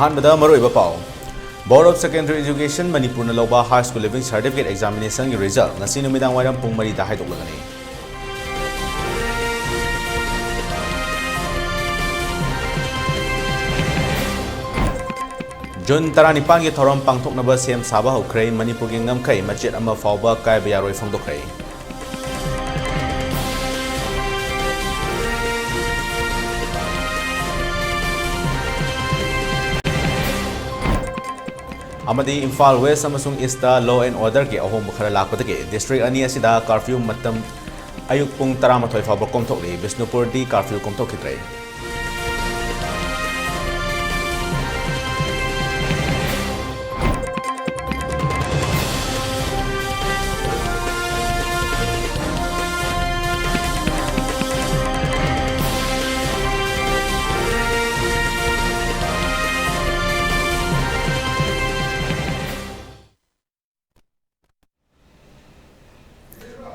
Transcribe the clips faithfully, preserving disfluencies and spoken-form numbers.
ꯑꯍꯥꯟꯕꯗ ꯃꯔꯨꯑꯣꯏꯕ ꯄꯥꯎ꯫ Board of Secondary Education ꯃꯅꯤꯄꯨꯔꯅ ꯂꯧꯕ High School Leaving Certificate Examinationꯒꯤ result ꯉꯁꯤ ꯅꯨꯃꯤꯗꯥꯡ ꯋꯥꯏꯔꯝ ꯄꯨꯡ ꯃꯔꯤꯗ ꯍꯥꯏꯗꯣꯛꯂꯒꯅꯤ꯫ ꯖꯨꯟ ꯇꯔꯥꯅꯤꯄꯥꯟꯒꯤ ꯊꯧꯔꯝ ꯄꯥꯡꯊꯣꯛꯅꯕ ꯁꯦꯝ ꯁꯥꯕ ꯍꯧꯈ꯭ꯔꯦ꯫ ꯃꯅꯤꯄꯨꯔꯒꯤ ꯉꯝꯈꯩ ꯃꯆꯦꯠ ꯑꯃ ꯐꯥꯎꯕ ꯀꯥꯏꯕ ꯌꯥꯔꯣꯏ ꯐꯣꯡꯗꯣꯛꯈ꯭ꯔꯦ꯫ ꯑꯃꯗꯤ ꯏꯝꯐꯥꯜ West ꯑꯃꯁꯨꯡ Eastꯇ law and orderꯒꯤ ꯑꯍꯣꯡꯕ ꯈꯔ ꯂꯥꯛꯄꯗꯒꯤ district ꯑꯅꯤ ꯑꯁꯤꯗ curfew ꯃꯇꯝ ꯑꯌꯨꯛ ꯄꯨꯡ ꯇꯔꯥꯃꯥꯊꯣꯏ ꯐꯥꯎꯕ ꯀꯣꯝꯊꯣꯛꯂꯤ꯫ ꯕꯤꯁꯅꯨꯄꯨꯔꯗꯤ curfew ꯀꯣꯝꯊꯣꯛꯈꯤꯗ꯭ꯔꯦ꯫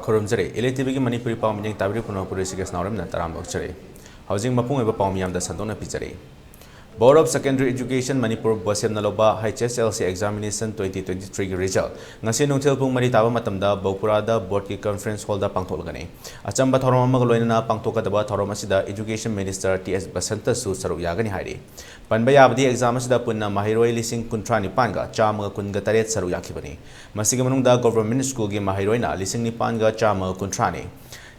ꯈꯨꯔꯨꯝꯖꯔꯤ꯫ ꯏꯂꯤꯇꯤꯚꯤꯒꯤ ꯃꯅꯤꯄꯨꯔꯤ ꯄꯥꯎ ꯃꯤꯠꯌꯦꯡ ꯇꯥꯕꯤꯔꯤꯕ ꯄꯨꯝꯅꯃꯛꯄꯨ ꯔꯤꯁꯤꯀꯦꯁ ꯅꯥꯎꯔꯦꯝꯅ ꯇꯔꯥꯝꯅ ꯑꯣꯛꯆꯔꯤ꯫ ꯍꯧꯖꯤꯛ ꯃꯄꯨꯡ ꯑꯣꯏꯕ ꯄꯥꯎ ꯃꯤꯌꯥꯝꯗ ꯁꯟꯗꯣꯛꯅ ꯄꯤꯖꯔꯤ꯫ Board of Secondary Education Manipur, ꯕꯣꯁꯦꯝꯅ ꯂꯧꯕ H S L C examination twenty twenty-threeꯒꯤ result ꯉꯁꯤ ꯅꯨꯡꯊꯤꯜ ꯄꯨꯡ ꯃꯔꯤ ꯇꯥꯕ ꯃꯇꯝꯗ ꯕꯧꯄꯨꯔꯥꯗ boardꯀꯤ conference hallꯗ ꯄꯥꯡꯊꯣꯛꯂꯒꯅꯤ꯫ ꯑꯆꯝꯕ ꯊꯧꯔꯝ ꯑꯃꯒ ꯂꯣꯏꯅꯅ ꯄꯥꯡꯊꯣꯛꯀꯗꯕ ꯊꯧꯔꯝ ꯑꯁꯤꯗ Education Minister T S ꯕꯁꯟꯇꯁꯨ ꯁꯔꯨꯛ ꯌꯥꯒꯅꯤ ꯍꯥꯏꯔꯤ꯫ ꯄꯟꯕ ꯌꯥꯕꯗꯤ, exam ꯑꯁꯤꯗ ꯄꯨꯟꯅ ꯃꯍꯩꯔꯣꯏ ꯂꯤꯁꯤꯡ ꯀꯨꯟꯊ꯭ꯔꯥ ꯅꯤꯄꯥꯟꯒ ꯆꯥꯝꯃꯒ ꯀꯨꯟꯒ ꯇꯔꯦꯠ ꯁꯔꯨꯛ ꯌꯥꯈꯤꯕꯅꯤ꯫ ꯃꯁꯤꯒꯤ ꯃꯅꯨꯡꯗ government schoolꯒꯤ ꯃꯍꯩꯔꯣꯏꯅ ꯂꯤꯁꯤꯡ ꯅꯤꯄꯥꯟꯒ ꯆꯥꯝꯃꯒ ꯀꯨꯟꯊ꯭ꯔꯥꯅꯤ꯫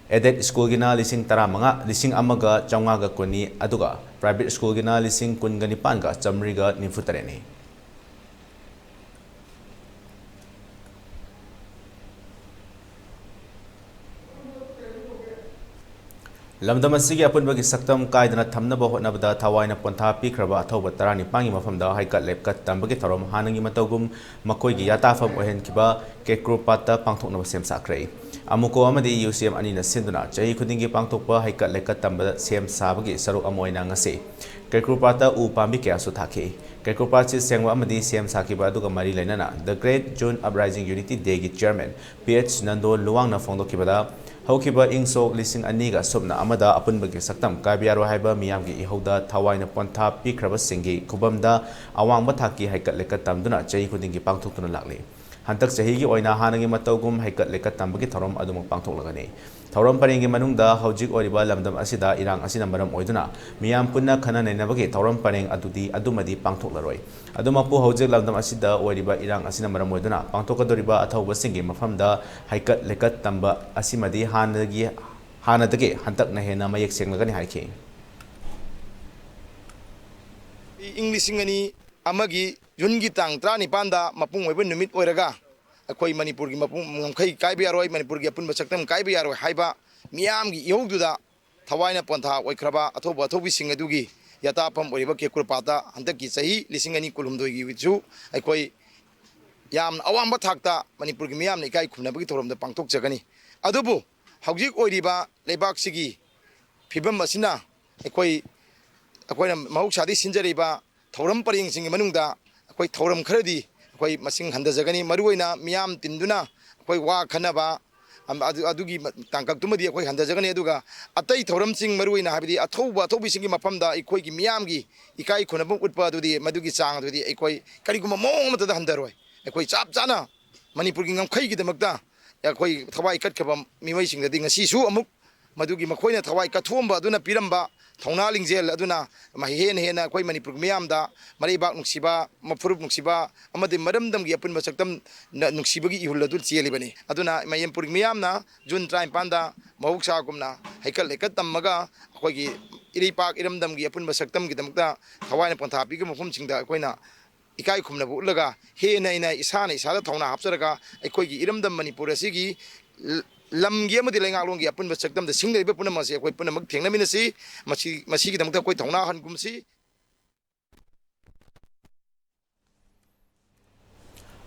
Aided schoolꯒꯤꯅ ꯂꯤꯁꯤꯡ ꯇꯔꯥꯃꯉꯥ, ꯂꯤꯁꯤꯡ ꯑꯃꯒ ꯆꯥꯝꯃꯉꯥꯒ ꯀꯨꯟꯅꯤ, ꯑꯗꯨꯒ private schoolꯒꯤꯅ ꯂꯤꯁꯤꯡ ꯀꯨꯟꯒ ꯅꯤꯄꯥꯟꯒ ꯆꯥꯝꯃꯔꯤꯒ ꯅꯤꯐꯨ ꯇꯔꯦꯠꯅꯤ꯫ ꯂꯝꯗꯝ ꯑꯁꯤꯒꯤ ꯑꯄꯨꯟꯕꯒꯤ ꯁꯛꯇꯝ ꯀꯥꯏꯗꯅ ꯊꯝꯅꯕ ꯍꯣꯠꯅꯕꯗ ꯊꯋꯥꯏꯅ ꯄꯣꯟꯊꯥ ꯄꯤꯈ꯭ꯔꯕ ꯑꯊꯧꯕ ꯇꯔꯥꯅꯤꯄꯥꯟꯒꯤ ꯃꯐꯝꯗ ꯍꯩꯀꯠ ꯂꯩꯀꯠ ꯇꯝꯕꯒꯤ ꯊꯧꯔꯝ ꯍꯥꯟꯅꯒꯤ ꯃꯇꯧꯒꯨꯝ ꯃꯈꯣꯏꯒꯤ ꯌꯥꯇꯥꯐꯝ ꯑꯣꯏꯍꯟꯈꯤꯕ ꯀꯦꯀ꯭ꯔꯨꯄꯥꯠꯇ ꯄꯥꯡꯊꯣꯛꯅꯕ ꯁꯦꯝ ꯁꯥꯈ꯭ꯔꯦ꯫ ꯑꯃꯨꯀꯣ ꯑꯃꯗꯤ ꯌꯨ ꯁꯤ ꯑꯦꯝ ꯑꯅꯤꯅ ꯁꯤꯟꯗꯨꯅ ꯆꯍꯤ ꯈꯨꯗꯤꯡꯒꯤ ꯄꯥꯡꯊꯣꯛꯄ ꯍꯩꯀꯠ ꯂꯩꯀꯠ ꯇꯝꯕꯗ ꯁꯦꯝ ꯁꯥꯕꯒꯤ ꯁꯔꯨꯛ ꯑꯃ ꯑꯣꯏꯅ ꯉꯁꯤ ꯀꯦꯀ꯭ꯔꯨꯄꯥꯠꯇ ꯎ ꯄꯥꯝꯕꯤ ꯀꯌꯥꯁꯨ ꯊꯥꯈꯤ꯫ ꯀꯦꯀ꯭ꯔꯨꯄꯥꯠꯁꯤ ꯁꯦꯡꯕ ꯑꯃꯗꯤ ꯁꯦꯝ ꯁꯥꯈꯤꯕ ꯑꯗꯨꯒ ꯃꯔꯤ ꯂꯩꯅꯅ The Great June Uprising Unity Dayꯒꯤ chairman ꯄꯤ ꯑꯩꯆ ꯅꯟꯗꯣ ꯂꯨꯋꯥꯡꯅ ꯐꯣꯡꯗꯣꯛꯈꯤꯕꯗ, ꯍꯧꯈꯤꯕ ꯏꯪ ꯁꯣꯛ ꯂꯤꯁꯤꯡ ꯑꯅꯤꯒ ꯁꯨꯞꯅ ꯑꯃꯗ ꯑꯄꯨꯟꯕꯒꯤ ꯁꯛꯇꯝ ꯀꯥꯏꯕ ꯌꯥꯔꯣꯏ ꯍꯥꯏꯕ ꯃꯤꯌꯥꯝꯒꯤ ꯏꯍꯧꯗ ꯊꯋꯥꯏꯅ ꯄꯣꯟꯊꯥ ꯄꯤꯈ꯭ꯔꯕꯁꯤꯡꯒꯤ ꯈꯨꯕꯝꯗ ꯑꯋꯥꯡꯕ ꯊꯥꯛꯀꯤ ꯍꯩꯀꯠ ꯂꯩꯀꯠ ꯇꯝꯗꯨꯅ ꯆꯍꯤ ꯈꯨꯗꯤꯡꯒꯤ ꯄꯥꯡꯊꯣꯛꯇꯨꯅ ꯂꯥꯛꯂꯤ꯫ ꯍꯟꯗꯛ ꯆꯍꯤꯒꯤ ꯑꯣꯏꯅ ꯍꯥꯟꯅꯒꯤ ꯃꯇꯧꯒꯨꯝ ꯍꯩꯀꯠ ꯂꯩꯀꯠ ꯇꯝꯕꯒꯤ ꯊꯧꯔꯝ ꯑꯗꯨꯃꯛ ꯄꯥꯡꯊꯣꯛꯂꯒꯅꯤ꯫ ꯊꯧꯔꯝ ꯄꯔꯦꯡꯒꯤ ꯃꯅꯨꯡꯗ ꯍꯧꯖꯤꯛ ꯑꯣꯏꯔꯤꯕ ꯂꯝꯗꯝ ꯑꯁꯤꯗ ꯏꯔꯥꯡ ꯑꯁꯤꯅ ꯃꯔꯝ ꯑꯣꯏꯗꯨꯅ ꯃꯤꯌꯥꯝ ꯄꯨꯟꯅ ꯈꯟꯅ ꯅꯩꯅꯕꯒꯤ ꯊꯧꯔꯝ ꯄꯔꯦꯡ ꯑꯗꯨꯗꯤ ꯑꯗꯨꯃꯗꯤ ꯄꯥꯡꯊꯣꯛꯂꯔꯣꯏ꯫ ꯑꯗꯨꯃꯛꯄꯨ ꯍꯧꯖꯤꯛ ꯂꯝꯗꯝ ꯑꯁꯤꯗ ꯑꯣꯏꯔꯤꯕ ꯏꯔꯥꯡ ꯑꯁꯤꯅ ꯃꯔꯝ ꯑꯣꯏꯗꯨꯅ ꯄꯥꯡꯊꯣꯛꯀꯗꯧꯔꯤꯕ ꯑꯊꯧꯕꯁꯤꯡꯒꯤ ꯃꯐꯝꯗ ꯍꯩꯀꯠ ꯂꯩꯀꯠ ꯇꯝꯕ ꯑꯁꯤꯃꯗꯤ ꯍꯥꯟꯅꯒꯤ, ꯍꯥꯟꯅꯗꯒꯤ ꯍꯟꯗꯛꯅ ꯍꯦꯟꯅ ꯃꯌꯦꯛ ꯁꯦꯡꯂꯒꯅꯤ ꯍꯥꯏꯈꯤ꯫ ꯏꯪ ꯂꯤꯁꯤꯡ ꯑꯅꯤ ꯑꯃꯒꯤ ꯖꯨꯟꯒꯤ ꯇꯥꯡ ꯇꯔꯥꯅꯤꯄꯥꯟꯗ ꯃꯄꯨꯡ ꯑꯣꯏꯕ ꯅꯨꯃꯤꯠ ꯑꯣꯏꯔꯒ, ꯑꯩꯈꯣꯏ ꯃꯅꯤꯄꯨꯔꯒꯤ ꯃꯄꯨꯡ ꯉꯝꯈꯩ ꯀꯥꯏꯕ ꯌꯥꯔꯣꯏ, ꯃꯅꯤꯄꯨꯔꯒꯤ ꯑꯄꯨꯟꯕ ꯁꯛꯇꯝ ꯀꯥꯏꯕ ꯌꯥꯔꯣꯏ ꯍꯥꯏꯕ ꯃꯤꯌꯥꯝꯒꯤ ꯏꯍꯧꯗꯨꯗ ꯊꯋꯥꯏꯅ ꯄꯣꯟꯊꯥ ꯑꯣꯏꯈ꯭ꯔꯕ ꯑꯊꯧꯕ ꯑꯊꯧꯕꯤꯁꯤꯡ ꯑꯗꯨꯒꯤ ꯌꯥꯇꯥꯐꯝ ꯑꯣꯏꯔꯤꯕ ꯀꯦꯀꯨꯔꯄꯥꯠꯇ ꯍꯟꯗꯛꯀꯤ ꯆꯍꯤ ꯂꯤꯁꯤꯡ ꯑꯅꯤ ꯀꯨꯟꯍꯨꯝꯗꯣꯏꯒꯤꯁꯨ ꯑꯩꯈꯣꯏ ꯌꯥꯝꯅ ꯑꯋꯥꯡꯕ ꯊꯥꯛꯇ ꯃꯅꯤꯄꯨꯔꯒꯤ ꯃꯤꯌꯥꯝꯅ ꯏꯀꯥꯏ ꯈꯨꯝꯅꯕꯒꯤ ꯊꯧꯔꯝꯗ ꯄꯥꯡꯊꯣꯛꯆꯒꯅꯤ꯫ ꯑꯗꯨꯕꯨ ꯍꯧꯖꯤꯛ ꯑꯣꯏꯔꯤꯕ ꯂꯩꯕꯥꯛꯁꯤꯒꯤ ꯐꯤꯕꯝ ꯑꯁꯤꯅ ꯑꯩꯈꯣꯏ, ꯑꯩꯈꯣꯏꯅ ꯃꯍꯧꯁꯥꯗꯒꯤ ꯁꯤꯟꯖꯔꯤꯕ ꯊꯧꯔꯝ ꯄꯔꯦꯡꯁꯤꯡꯒꯤ ꯃꯅꯨꯡꯗ ꯑꯩꯈꯣꯏ ꯊꯧꯔꯝ ꯈꯔꯗꯤ ꯑꯩꯈꯣꯏ ꯃꯁꯤꯡ ꯍꯟꯊꯖꯒꯅꯤ꯫ ꯃꯔꯨꯑꯣꯏꯅ ꯃꯤꯌꯥꯝ ꯇꯤꯟꯗꯨꯅ ꯑꯩꯈꯣꯏ ꯋꯥ ꯈꯟꯅꯕ, ꯑꯝ, ꯑꯗꯨ, ꯑꯗꯨꯒꯤ ꯃ-, ꯇꯥꯡꯀꯛꯇꯨꯃꯗꯤ ꯑꯩꯈꯣꯏ ꯍꯟꯊꯖꯒꯅꯤ꯫ ꯑꯗꯨꯒ ꯑꯇꯩ ꯊꯧꯔꯝꯁꯤꯡ, ꯃꯔꯨꯑꯣꯏꯅ ꯍꯥꯏꯕꯗꯤ ꯑꯊꯧꯕ ꯑꯊꯧꯕꯤꯁꯤꯡꯒꯤ ꯃꯐꯝꯗ ꯑꯩꯈꯣꯏꯒꯤ ꯃꯤꯌꯥꯝꯒꯤ ꯏꯀꯥꯏ ꯈꯨꯝꯅꯕ ꯎꯠꯄ ꯑꯗꯨꯗꯤ, ꯃꯗꯨꯒꯤ ꯆꯥꯡ ꯑꯗꯨꯗꯤ ꯑꯩꯈꯣꯏ ꯀꯔꯤꯒꯨꯝꯕ ꯃꯑꯣꯡ ꯑꯃꯠꯇꯗ ꯍꯟꯊꯔꯣꯏ꯫ ꯑꯩꯈꯣꯏ ꯆꯞ ꯆꯥꯅ ꯃꯅꯤꯄꯨꯔꯒꯤ ꯉꯝꯈꯩꯒꯤꯗꯃꯛꯇ ꯑꯩꯈꯣꯏ ꯊꯋꯥꯏ ꯀꯠꯈ꯭ꯔꯕ ꯃꯤꯑꯣꯏꯁꯤꯡꯗꯗꯤ ꯉꯁꯤꯁꯨ ꯑꯃꯨꯛ ꯃꯗꯨꯒꯤ ꯃꯈꯣꯏꯅ ꯊꯋꯥꯏ ꯀꯠꯊꯣꯛꯑꯝꯕ ꯑꯗꯨꯅ ꯄꯤꯔꯝꯕ ꯊꯧꯅꯥ ꯂꯤꯡꯖꯦꯜ ꯑꯗꯨꯅ ꯃꯍ-, ꯍꯦꯟꯅ ꯍꯦꯟꯅ ꯑꯩꯈꯣꯏ ꯃꯅꯤꯄꯨꯔꯒꯤ ꯃꯤꯌꯥꯝꯗ ꯃꯔꯩꯕꯥꯛ ꯅꯨꯡꯁꯤꯕ, ꯃꯐꯨꯔꯨꯞ ꯅꯨꯡꯁꯤꯕ ꯑꯃꯗꯤ ꯃꯔꯝꯗꯝꯒꯤ ꯑꯄꯨꯟꯕ ꯁꯛꯇꯝ ꯅ-, ꯅꯨꯡꯁꯤꯕꯒꯤ ꯏꯍꯨꯜ ꯑꯗꯨ ꯆꯦꯜꯂꯤꯕꯅꯤ꯫ ꯑꯗꯨꯅ ꯃꯅꯤꯄꯨꯔꯒꯤ ꯃꯤꯌꯥꯝꯅ ꯖꯨꯟ ꯇꯔꯥꯅꯤꯄꯥꯟꯗ ꯃꯍꯧꯁꯥꯒꯨꯝꯅ ꯍꯩꯀꯠ ꯂꯩꯀꯠ ꯇꯝꯃꯒ ꯑꯩꯈꯣꯏꯒꯤ ꯏꯔꯩꯄꯥꯛ ꯏꯔꯝꯗꯝꯒꯤ ꯑꯄꯨꯟꯕ ꯁꯛꯇꯝꯒꯤꯗꯃꯛꯇ ꯊꯋꯥꯏꯅ ꯄꯣꯟꯊꯥ ꯄꯤꯈꯤꯕ ꯃꯐꯝꯁꯤꯡꯗ ꯑꯩꯈꯣꯏꯅ ꯏꯀꯥꯏ ꯈꯨꯝꯅꯕ ꯎꯠꯂꯒ ꯍꯦꯟꯅ ꯍꯦꯟꯅ ꯏꯁꯥꯅ ꯏꯁꯥꯗ ꯊꯧꯅꯥ ꯍꯥꯞꯆꯔꯒ ꯑꯩꯈꯣꯏꯒꯤ ꯏꯔꯝꯗꯝ ꯃꯅꯤꯄꯨꯔ ꯑꯁꯤꯒꯤ ꯂ-, ꯂꯝꯒꯤ ꯑꯃꯗꯤ ꯂꯩꯉꯥꯛꯂꯣꯟꯒꯤ ꯑꯄꯨꯟꯕ ꯁꯛꯇꯝꯗ ꯁꯤꯡꯅꯔꯤꯕ ꯄꯨꯝꯅꯃꯛ ꯑꯁꯤ ꯑꯩꯈꯣꯏ ꯄꯨꯝꯅꯃꯛ ꯊꯦꯡꯅꯃꯤꯟꯅꯁꯤ꯫ ꯃꯁꯤ, ꯃꯁꯤꯒꯤꯗꯃꯛꯇ ꯑꯩꯈꯣꯏ ꯊꯧꯅꯥ ꯍꯟꯒꯨꯝꯁꯤ꯫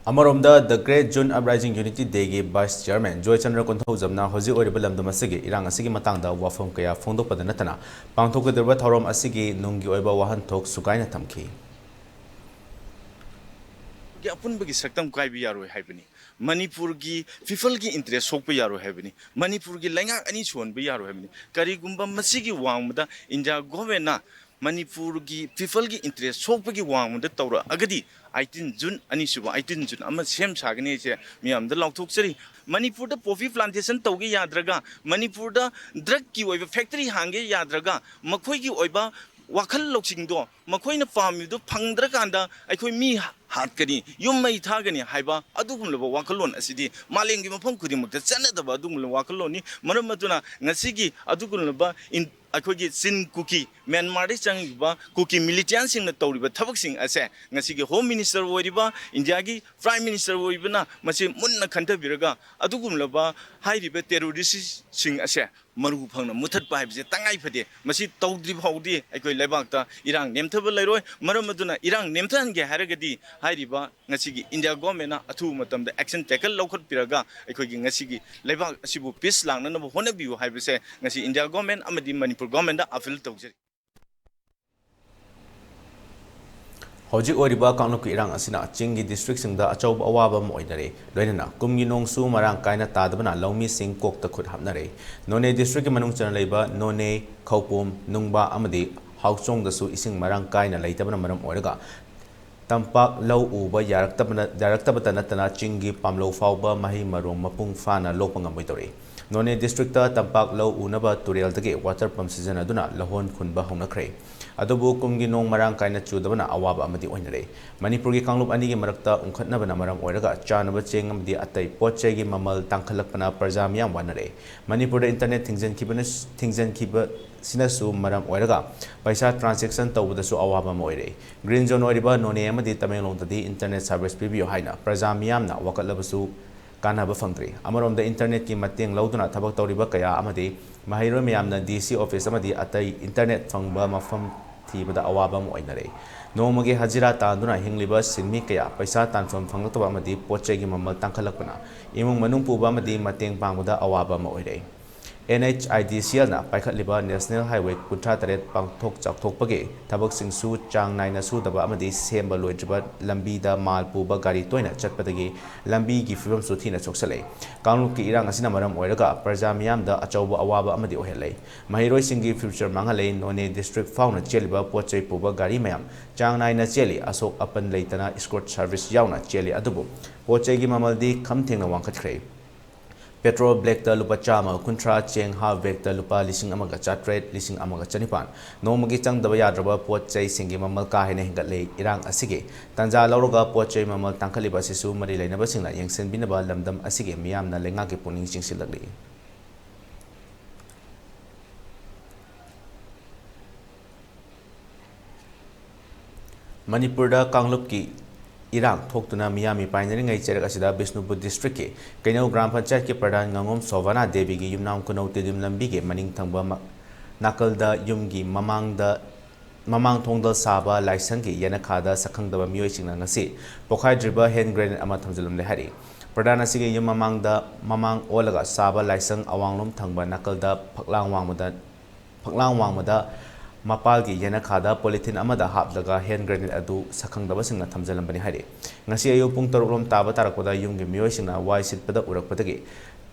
ꯑꯃꯔꯣꯝꯗ, The Great June Uprising Unity Dayꯒꯤ Vice Chairman Joychandra ꯀꯣꯟꯊꯧꯖꯝꯅ ꯍꯧꯖꯤꯛ ꯑꯣꯏꯔꯤꯕ ꯂꯝꯗꯝ ꯑꯁꯤꯒꯤ ꯏꯔꯥꯡ ꯑꯁꯤꯒꯤ ꯃꯇꯥꯡꯗ ꯋꯥꯐꯝ ꯀꯌꯥ ꯐꯣꯡꯗꯣꯛꯄꯗ ꯅꯠꯇꯅ, ꯄꯥꯡꯊꯣꯛꯀꯗꯧꯔꯤꯕ ꯊꯧꯔꯝ ꯑꯁꯤꯒꯤ ꯅꯨꯡꯒꯤ ꯑꯣꯏꯕ ꯋꯥꯍꯟꯊꯣꯛ ꯁꯨꯒꯥꯏꯅ ꯊꯝꯈꯤ꯫ ꯒꯤ ꯑꯄꯨꯟꯕꯒꯤ ꯁꯛꯇꯝ ꯀꯥꯏꯕ ꯌꯥꯔꯣꯏ ꯍꯥꯏꯕꯅꯤ꯫ ꯃꯅꯤꯄꯨꯔꯒꯤ ꯄꯤꯄꯜꯒꯤ ꯏꯟꯇꯔꯦꯁ ꯁꯣꯛꯄ ꯌꯥꯔꯣꯏ ꯍꯥꯏꯕꯅꯤ꯫ ꯃꯅꯤꯄꯨꯔꯒꯤ ꯂꯩꯉꯥꯛ ꯑꯅꯤ ꯁꯨꯍꯟꯕ ꯌꯥꯔꯣꯏ ꯍꯥꯏꯕꯅꯤ꯫ ꯀꯔꯤꯒꯨꯝꯕ ꯃꯁꯤꯒꯤ ꯋꯥꯡꯃꯗ ꯏꯟꯗꯤꯌꯥ ꯒꯣꯚꯔꯟꯃꯦꯟꯅ ꯃꯅꯤꯄꯨꯔꯒꯤ ꯄꯤꯄꯜꯒꯤ ꯏꯟꯇꯔꯦꯁ ꯁꯣꯛꯄꯒꯤ ꯋꯥꯡꯃꯗ ꯇꯧꯔꯛꯑꯒꯗꯤ, ꯑꯩꯇꯤꯟ ꯖꯨꯟ, ꯑꯅꯤꯁꯨꯕ ꯑꯩꯇꯤꯟ ꯖꯨꯟ ꯑꯃ ꯁꯦꯝ ꯁꯥꯒꯅꯤ ꯍꯥꯏꯁꯦ ꯃꯤꯌꯥꯝꯗ ꯂꯥꯎꯊꯣꯛꯆꯔꯤ꯫ ꯃꯅꯤꯄꯨꯔꯗ ꯄꯣꯄꯤ ꯄ꯭ꯂꯥꯟꯇꯦꯁꯟ ꯇꯧꯒꯦ ꯌꯥꯗ꯭ꯔꯒ, ꯃꯅꯤꯄꯨꯔꯗ ꯗ꯭ꯔꯒꯀꯤ ꯑꯣꯏꯕ ꯐꯦꯛꯇꯔꯤ ꯍꯥꯡꯒꯦ ꯌꯥꯗ꯭ꯔꯒ, ꯃꯈꯣꯏꯒꯤ ꯑꯣꯏꯕ ꯋꯥꯈꯜ ꯂꯧꯁꯤꯡꯗꯣ ꯃꯈꯣꯏꯅ ꯄꯥꯝꯃꯤꯕꯗꯣ ꯐꯪꯗ꯭ꯔꯀꯥꯟꯗ ꯑꯩꯈꯣꯏ ꯃꯤ ꯍꯥꯠꯀꯅꯤ, ꯌꯨꯝ ꯃꯩ ꯊꯥꯒꯅꯤ ꯍꯥꯏꯕ ꯑꯗꯨꯒꯨꯝꯂꯕ ꯋꯥꯈꯜꯂꯣꯟ ꯑꯁꯤꯗꯤ ꯃꯥꯂꯦꯝꯒꯤ ꯃꯐꯝ ꯈꯨꯗꯤꯡꯃꯛꯇ ꯆꯠꯅꯗꯕ ꯑꯗꯨꯒꯨꯝꯂꯕ ꯋꯥꯈꯜꯂꯣꯟꯅꯤ꯫ ꯃꯔꯝ ꯑꯗꯨꯅ ꯉꯁꯤꯒꯤ ꯑꯗꯨꯒꯨꯝꯂꯕ ꯏꯟ-, ꯑꯩꯈꯣꯏꯒꯤ ꯆꯤꯟ ꯀꯨꯀꯤ, ꯃ꯭ꯌꯥꯟꯃꯥꯔꯗꯒꯤ ꯆꯪꯉꯤꯕ ꯀꯨꯀꯤ ꯃꯤꯂꯤꯇꯦꯟꯁꯤꯡꯅ ꯇꯧꯔꯤꯕ ꯊꯕꯛꯁꯤꯡ ꯑꯁꯦ ꯉꯁꯤꯒꯤ ꯍꯣꯝ ꯃꯤꯅꯤꯁꯇꯔ ꯑꯣꯏꯔꯤꯕ, ꯏꯟꯗꯤꯌꯥꯒꯤ ꯄ꯭ꯔꯥꯏꯝ ꯃꯤꯅꯤꯁꯇꯔ ꯑꯣꯏꯕꯅ ꯃꯁꯤ ꯃꯨꯟꯅ ꯈꯟꯊꯕꯤꯔꯒ ꯑꯗꯨꯒꯨꯝꯂꯕ ꯍꯥꯏꯔꯤꯕ ꯇꯦꯔꯣꯔꯤꯁꯁꯤꯡ ꯑꯁꯦ ꯃꯔꯨ ꯐꯪꯅ ꯃꯨꯊꯠꯄ ꯍꯥꯏꯕꯁꯦ ꯇꯉꯥꯏ ꯐꯗꯦ꯫ ꯃꯁꯤ ꯇꯧꯗ꯭ꯔꯤ ꯐꯥꯎꯗꯤ ꯑꯩꯈꯣꯏ ꯂꯩꯕꯥꯛꯇ ꯏꯔꯥꯡ ꯅꯦꯝꯊꯕ ꯂꯩꯔꯣꯏ꯫ ꯃꯔꯝ ꯑꯗꯨꯅ ꯏꯔꯥꯡ ꯅꯦꯝꯊꯍꯟꯒꯦ ꯍꯥꯏꯔꯒꯗꯤ ꯍꯥꯏꯔꯤꯕ ꯉꯁꯤꯒꯤ ꯏꯟꯗꯤꯌꯥ ꯒꯣꯔꯃꯦꯟꯅ ꯑꯊꯨꯕ ꯃꯇꯝꯗ ꯑꯦꯛꯁꯟ ꯇꯦꯀꯜ ꯂꯧꯈꯠꯄꯤꯔꯒ ꯑꯩꯈꯣꯏꯒꯤ ꯉꯁꯤꯒꯤ ꯂꯩꯕꯥꯛ ꯑꯁꯤꯕꯨ ꯄꯤꯁ ꯂꯥꯛꯅꯅꯕ ꯍꯣꯠꯅꯕꯤꯌꯨ ꯍꯥꯏꯕꯁꯦ ꯉꯁꯤ ꯏꯟꯗꯤꯌꯥ ꯒꯣꯔꯃꯦꯟ ꯑꯃꯗꯤ ꯃꯅꯤꯄꯨꯔ ꯒꯣꯔꯃꯦꯟꯗ ꯑꯄꯤꯜ ꯇꯧꯖꯔꯤ꯫ ꯍꯧꯖꯤꯛ ꯑꯣꯏꯔꯤꯕ ꯀꯥꯡꯂꯨꯞꯀꯤ ꯏꯔꯥꯡ ꯑꯁꯤꯅ ꯆꯤꯡꯒꯤ ꯗꯤꯁꯇ꯭ꯔꯤꯛꯁꯤꯡꯗ ꯑꯆꯧꯕ ꯑꯋꯥꯕ ꯑꯃ ꯑꯣꯏꯅꯔꯦ꯫ ꯂꯣꯏꯅꯅ ꯀꯨꯝꯒꯤ ꯅꯣꯡꯁꯨ ꯃꯔꯥꯡ ꯀꯥꯏꯅ ꯇꯥꯗꯕꯅ ꯂꯧꯃꯤꯁꯤꯡ ꯀꯣꯛꯇ ꯈꯨꯠ ꯍꯥꯞꯅꯔꯦ꯫ ꯅꯣꯅꯦ ꯗꯤꯁꯇ꯭ꯔꯤꯛꯀꯤ ꯃꯅꯨꯡ ꯆꯟꯅ ꯂꯩꯕ ꯅꯣꯅꯦ, ꯈꯧꯄꯨꯝ, ꯅꯨꯡꯕꯥ ꯑꯃꯗꯤ ꯍꯥꯎꯆꯣꯡꯗꯁꯨ ꯏꯁꯤꯡ ꯃꯔꯥꯡ ꯀꯥꯏꯅ ꯂꯩꯇꯕꯅ ꯃꯔꯝ ꯑꯣꯏꯔꯒ ꯇꯝꯄꯥꯛ ꯂꯧ ꯎꯕ ꯌꯥꯔꯛꯇꯕꯅ, ꯌꯥꯔꯛꯇꯕꯇ ꯅꯠꯇꯅ ꯆꯤꯡꯒꯤ ꯄꯥꯝꯂꯧ ꯐꯥꯎꯕ ꯃꯍꯩ ꯃꯔꯣꯡ ꯃꯄꯨꯡ ꯐꯥꯅ ꯂꯣꯛꯄ ꯉꯝꯃꯣꯏꯗꯧꯔꯤ꯫ ꯅꯣꯅꯦ ꯗꯤꯁꯇ꯭ꯔꯤꯛꯇ ꯇꯝꯄꯥꯛ ꯂꯧ ꯎꯅꯕ ꯇꯨꯔꯦꯜꯗꯒꯤ ꯋꯥꯇꯔ ꯄꯝ ꯁꯤꯖꯤꯟꯅꯗꯨꯅ ꯂꯧꯍꯣꯟ ꯈꯨꯟꯕ ꯍꯧꯅꯈ꯭ꯔꯦ꯫ ꯑꯗꯨꯕꯨ ꯀꯨꯝꯒꯤ ꯅꯣꯡ ꯃꯔꯥꯡ ꯀꯥꯏꯅ ꯆꯨꯗꯕꯅ ꯑꯋꯥꯕ ꯑꯃꯗꯤ ꯑꯣꯏꯅꯔꯦ꯫ ꯃꯅꯤꯄꯨꯔꯒꯤ ꯀꯥꯡꯂꯨꯞ ꯑꯅꯤꯒꯤ ꯃꯔꯛꯇ ꯎꯪꯈꯠꯅꯕꯅ ꯃꯔꯝ ꯑꯣꯏꯔꯒ ꯆꯥꯅꯕ ꯆꯦꯡ ꯑꯃꯗꯤ ꯑꯇꯩ ꯄꯣꯠ ꯆꯩꯒꯤ ꯃꯃꯜ ꯇꯥꯡꯈꯠꯂꯛꯄꯅ ꯄ꯭ꯔꯖꯥ ꯃꯤꯌꯥꯝ ꯋꯥꯅꯔꯦ꯫ ꯃꯅꯤꯄꯨꯔꯗ ꯏꯟꯇꯔꯅꯦꯠ ꯊꯤꯡꯖꯤꯟꯈꯤꯕꯅ-, ꯊꯤꯡꯖꯤꯟꯈꯤꯕꯁꯤꯅꯁꯨ ꯃꯔꯝ ꯑꯣꯏꯔꯒ ꯄꯩꯁꯥ ꯇ꯭ꯔꯥꯟꯖꯦꯛꯁꯟ ꯇꯧꯕꯗꯁꯨ ꯑꯋꯥꯕ ꯑꯃ ꯑꯣꯏꯔꯦ꯫ ꯒ꯭ꯔꯤꯟ ꯖꯣꯟ ꯑꯣꯏꯔꯤꯕ ꯅꯣꯅꯦ ꯑꯃꯗꯤ ꯇꯃꯦꯡꯂꯣꯡꯗꯗꯤ ꯏꯟꯇꯔꯅꯦꯠ ꯁꯥꯔꯚꯤꯁ ꯄꯤꯕꯤꯌꯨ ꯍꯥꯏꯅ ꯄ꯭ꯔꯖꯥ ꯃꯤꯌꯥꯝꯅ ꯋꯥꯀꯠꯂꯕꯁꯨ ꯀꯥꯟꯅꯕ ꯐꯪꯗ꯭ꯔꯤ꯫ ꯑꯃꯔꯣꯝꯗ ꯏꯟꯇꯔꯅꯦꯠꯀꯤ ꯃꯇꯦꯡ ꯂꯧꯗꯨꯅ ꯊꯕꯛ ꯇꯧꯔꯤꯕ ꯀꯌꯥ ꯑꯃꯗꯤ ꯃꯍꯩꯔꯣꯏ ꯃꯌꯥꯝꯅ ꯗꯤ ꯁꯤ ꯑꯣꯐꯤꯁ ꯑꯃꯗꯤ ꯑꯇꯩ ꯏꯟꯇꯔꯅꯦꯠ ꯐꯪꯕ ꯃꯐꯝ ꯊꯤꯕꯗ ꯑꯋꯥꯕ ꯑꯃ ꯑꯣꯏꯅꯔꯦ꯫ ꯅꯣꯡꯃꯒꯤ ꯍꯖꯤꯔꯥ ꯇꯥꯟꯗꯨꯅ ꯍꯤꯡꯂꯤꯕ ꯁꯤꯟꯃꯤ ꯀꯌꯥ ꯄꯩꯁꯥ ꯇꯥꯟꯐꯝ ꯐꯪꯂꯛꯇꯕ ꯑꯃꯗꯤ ꯄꯣꯠ ꯆꯩꯒꯤ ꯃꯃꯜ ꯇꯥꯡꯈꯠꯂꯛꯄꯅ ꯏꯃꯨꯡ ꯃꯅꯨꯡ ꯄꯨꯕ ꯑꯃꯗꯤ ꯃꯇꯦꯡ ꯄꯥꯡꯕꯗ ꯑꯋꯥꯕ ꯑꯃ ꯑꯣꯏꯔꯦ꯫ NHIDCLꯅ ꯄꯥꯏꯈꯠꯂꯤꯕ National Highway ꯀꯨꯟꯊ꯭ꯔꯥ ꯇꯔꯦꯠ ꯄꯥꯡꯊꯣꯛ ꯆꯥꯎꯊꯣꯛꯄꯒꯤ ꯊꯕꯛꯁꯤꯡꯁꯨ ꯆꯥꯡ ꯅꯥꯏꯅ ꯁꯨꯗꯕ ꯑꯃꯗꯤ ꯁꯦꯝꯕ ꯂꯣꯏꯗ꯭ꯔꯤꯕ ꯂꯝꯕꯤꯗ ꯃꯥꯜ ꯄꯨꯕ ꯒꯥꯔꯤ ꯇꯣꯏꯅ ꯆꯠꯄꯗꯒꯤ ꯂꯝꯕꯤꯒꯤ ꯐꯤꯕꯝꯁꯨ ꯊꯤꯅ ꯁꯣꯛꯆꯜꯂꯦ꯫ ꯀꯥꯡꯂꯨꯞꯀꯤ ꯏꯔꯥꯡ ꯑꯁꯤꯅ ꯃꯔꯝ ꯑꯣꯏꯔꯒ ꯄ꯭ꯔꯖꯥ ꯃꯤꯌꯥꯝꯗ ꯑꯆꯧꯕ ꯑꯋꯥꯕ ꯑꯃꯗꯤ ꯑꯣꯏꯍꯜꯂꯦ꯫ ꯃꯍꯩꯔꯣꯏꯁꯤꯡꯒꯤ future ꯃꯥꯡꯍꯜꯂꯦ꯫ ꯅꯣꯅꯦ district ꯐꯥꯎꯅ ꯆꯦꯜꯂꯤꯕ ꯄꯣꯠ ꯆꯩ ꯄꯨꯕ ꯒꯥꯔꯤ ꯃꯌꯥꯝ ꯆꯥꯡ ꯅꯥꯏꯅ ꯆꯦꯜꯂꯤ꯫ ꯑꯁꯣꯛ ꯑꯄꯟ ꯂꯩꯇꯅ escort service ꯌꯥꯎꯅ ꯆꯦꯜꯂꯤ꯫ ꯑꯗꯨꯕꯨ ꯄꯣꯠ ꯆꯩꯒꯤ ꯃꯃꯜꯗꯤ ꯈꯝ ꯊꯦꯡꯅ ꯋꯥꯡꯈꯠꯈ꯭ꯔꯦ꯫ Petrol blackꯇ ꯂꯨꯄꯥ ꯆꯥꯝꯃꯒ ꯀꯨꯟꯊ꯭ꯔꯥ, ꯆꯦꯡ half bagꯇ ꯂꯨꯄꯥ ꯂꯤꯁꯤꯡ ꯑꯃꯒ ꯆꯥꯇ꯭ꯔꯦꯠ, ꯂꯤꯁꯤꯡ ꯑꯃꯒ ꯆꯅꯤꯄꯥꯟ꯫ ꯅꯣꯡꯃꯒꯤ ꯆꯪꯗꯕ ꯌꯥꯗ꯭ꯔꯕ ꯄꯣꯠ ꯆꯩꯁꯤꯡꯒꯤ ꯃꯃꯜ ꯀꯥ ꯍꯦꯟꯅ ꯍꯦꯟꯒꯠꯂꯦ꯫ ꯏꯔꯥꯡ ꯑꯁꯤꯒꯤ ꯇꯥꯟꯖꯥ ꯂꯧꯔꯒ ꯄꯣꯠ ꯆꯩ ꯃꯃꯜ ꯇꯥꯡꯈꯠꯂꯤꯕ ꯑꯁꯤꯁꯨ ꯃꯔꯤ ꯂꯩꯅꯕꯁꯤꯡꯅ ꯌꯦꯡꯁꯤꯟꯕꯤꯅꯕ ꯂꯝꯗꯝ ꯑꯁꯤꯒꯤ ꯃꯤꯌꯥꯝꯅ ꯂꯩꯉꯥꯛꯀꯤ ꯄꯨꯛꯅꯤꯡ ꯆꯤꯡꯁꯤꯜꯂꯛꯂꯤ꯫ ꯃꯅꯤꯄꯨꯔꯗ ꯀꯥꯡꯂꯨꯞꯀꯤ ꯏꯔꯥꯡ ꯊꯣꯛꯇꯨꯅ ꯃꯤꯌꯥꯝ ꯃꯤꯄꯥꯏꯅꯔꯤꯉꯩ ꯆꯩꯔꯛ ꯑꯁꯤꯗ ꯕꯤꯁꯅꯨꯄꯨꯔ districtꯀꯤ ꯀꯩꯅꯧ ꯒ꯭ꯔꯥꯝ ꯄꯟꯆꯥꯌꯠꯀꯤ ꯄ꯭ꯔꯙꯥꯟ ꯉꯥꯉꯣꯝ ꯁꯣꯚꯥꯅꯥ ꯗꯦꯕꯤꯒꯤ ꯌꯨꯝꯅꯥꯝ ꯈꯨꯅꯧ ꯇꯦꯗꯤꯝ ꯂꯝꯕꯤꯒꯤ ꯃꯅꯤꯡ ꯊꯪꯕ ꯃ-, ꯅꯥꯀꯜꯗ ꯌꯨꯝꯒꯤ ꯃꯃꯥꯡꯗ, ꯃꯃꯥꯡ ꯊꯣꯡꯗ ꯁꯥꯕ ꯂꯥꯏꯁꯪꯒꯤ ꯌꯦꯅꯈꯥꯗ ꯁꯛꯈꯪꯗꯕ ꯃꯤꯑꯣꯏꯁꯤꯡꯅ ꯉꯁꯤ ꯄꯣꯈꯥꯏꯗ꯭ꯔꯤꯕ hand grenade ꯑꯃ ꯊꯝꯖꯤꯜꯂꯝꯂꯦ ꯍꯥꯏꯔꯤ꯫ ꯄ꯭ꯔꯙꯥꯟ ꯑꯁꯤꯒꯤ ꯌꯨꯝ ꯃꯃꯥꯡꯗ, ꯃꯃꯥꯡ ꯑꯣꯜꯂꯒ ꯁꯥꯕ ꯂꯥꯏꯁꯪ ꯑꯋꯥꯡꯂꯣꯝ ꯊꯪꯕ ꯅꯥꯀꯜꯗ ꯐꯛꯂꯥꯡ ꯋꯥꯡꯃꯗ ꯐꯛꯂꯥꯡ ꯋꯥꯡꯃꯗ ꯃꯄꯥꯜꯒꯤ ꯌꯦꯅꯈꯥꯗ polythene ꯑꯃꯗ ꯍꯥꯞꯂꯒ hand grenade ꯑꯗꯨ ꯁꯛꯈꯪꯗꯕꯁꯤꯡꯅ ꯊꯝꯖꯤꯜꯂꯝꯕꯅꯤ ꯍꯥꯏꯔꯤ꯫ ꯉꯁꯤ ꯑꯌꯨꯛ ꯄꯨꯡ ꯇꯔꯨꯛ ꯂꯣꯝ ꯇꯥꯕ ꯇꯥꯔꯛꯄꯗ ꯌꯨꯝꯒꯤ ꯃꯤꯑꯣꯏꯁꯤꯡꯅ ꯋꯥꯏ ꯁꯤꯠꯄꯗ ꯎꯔꯛꯄꯗꯒꯤ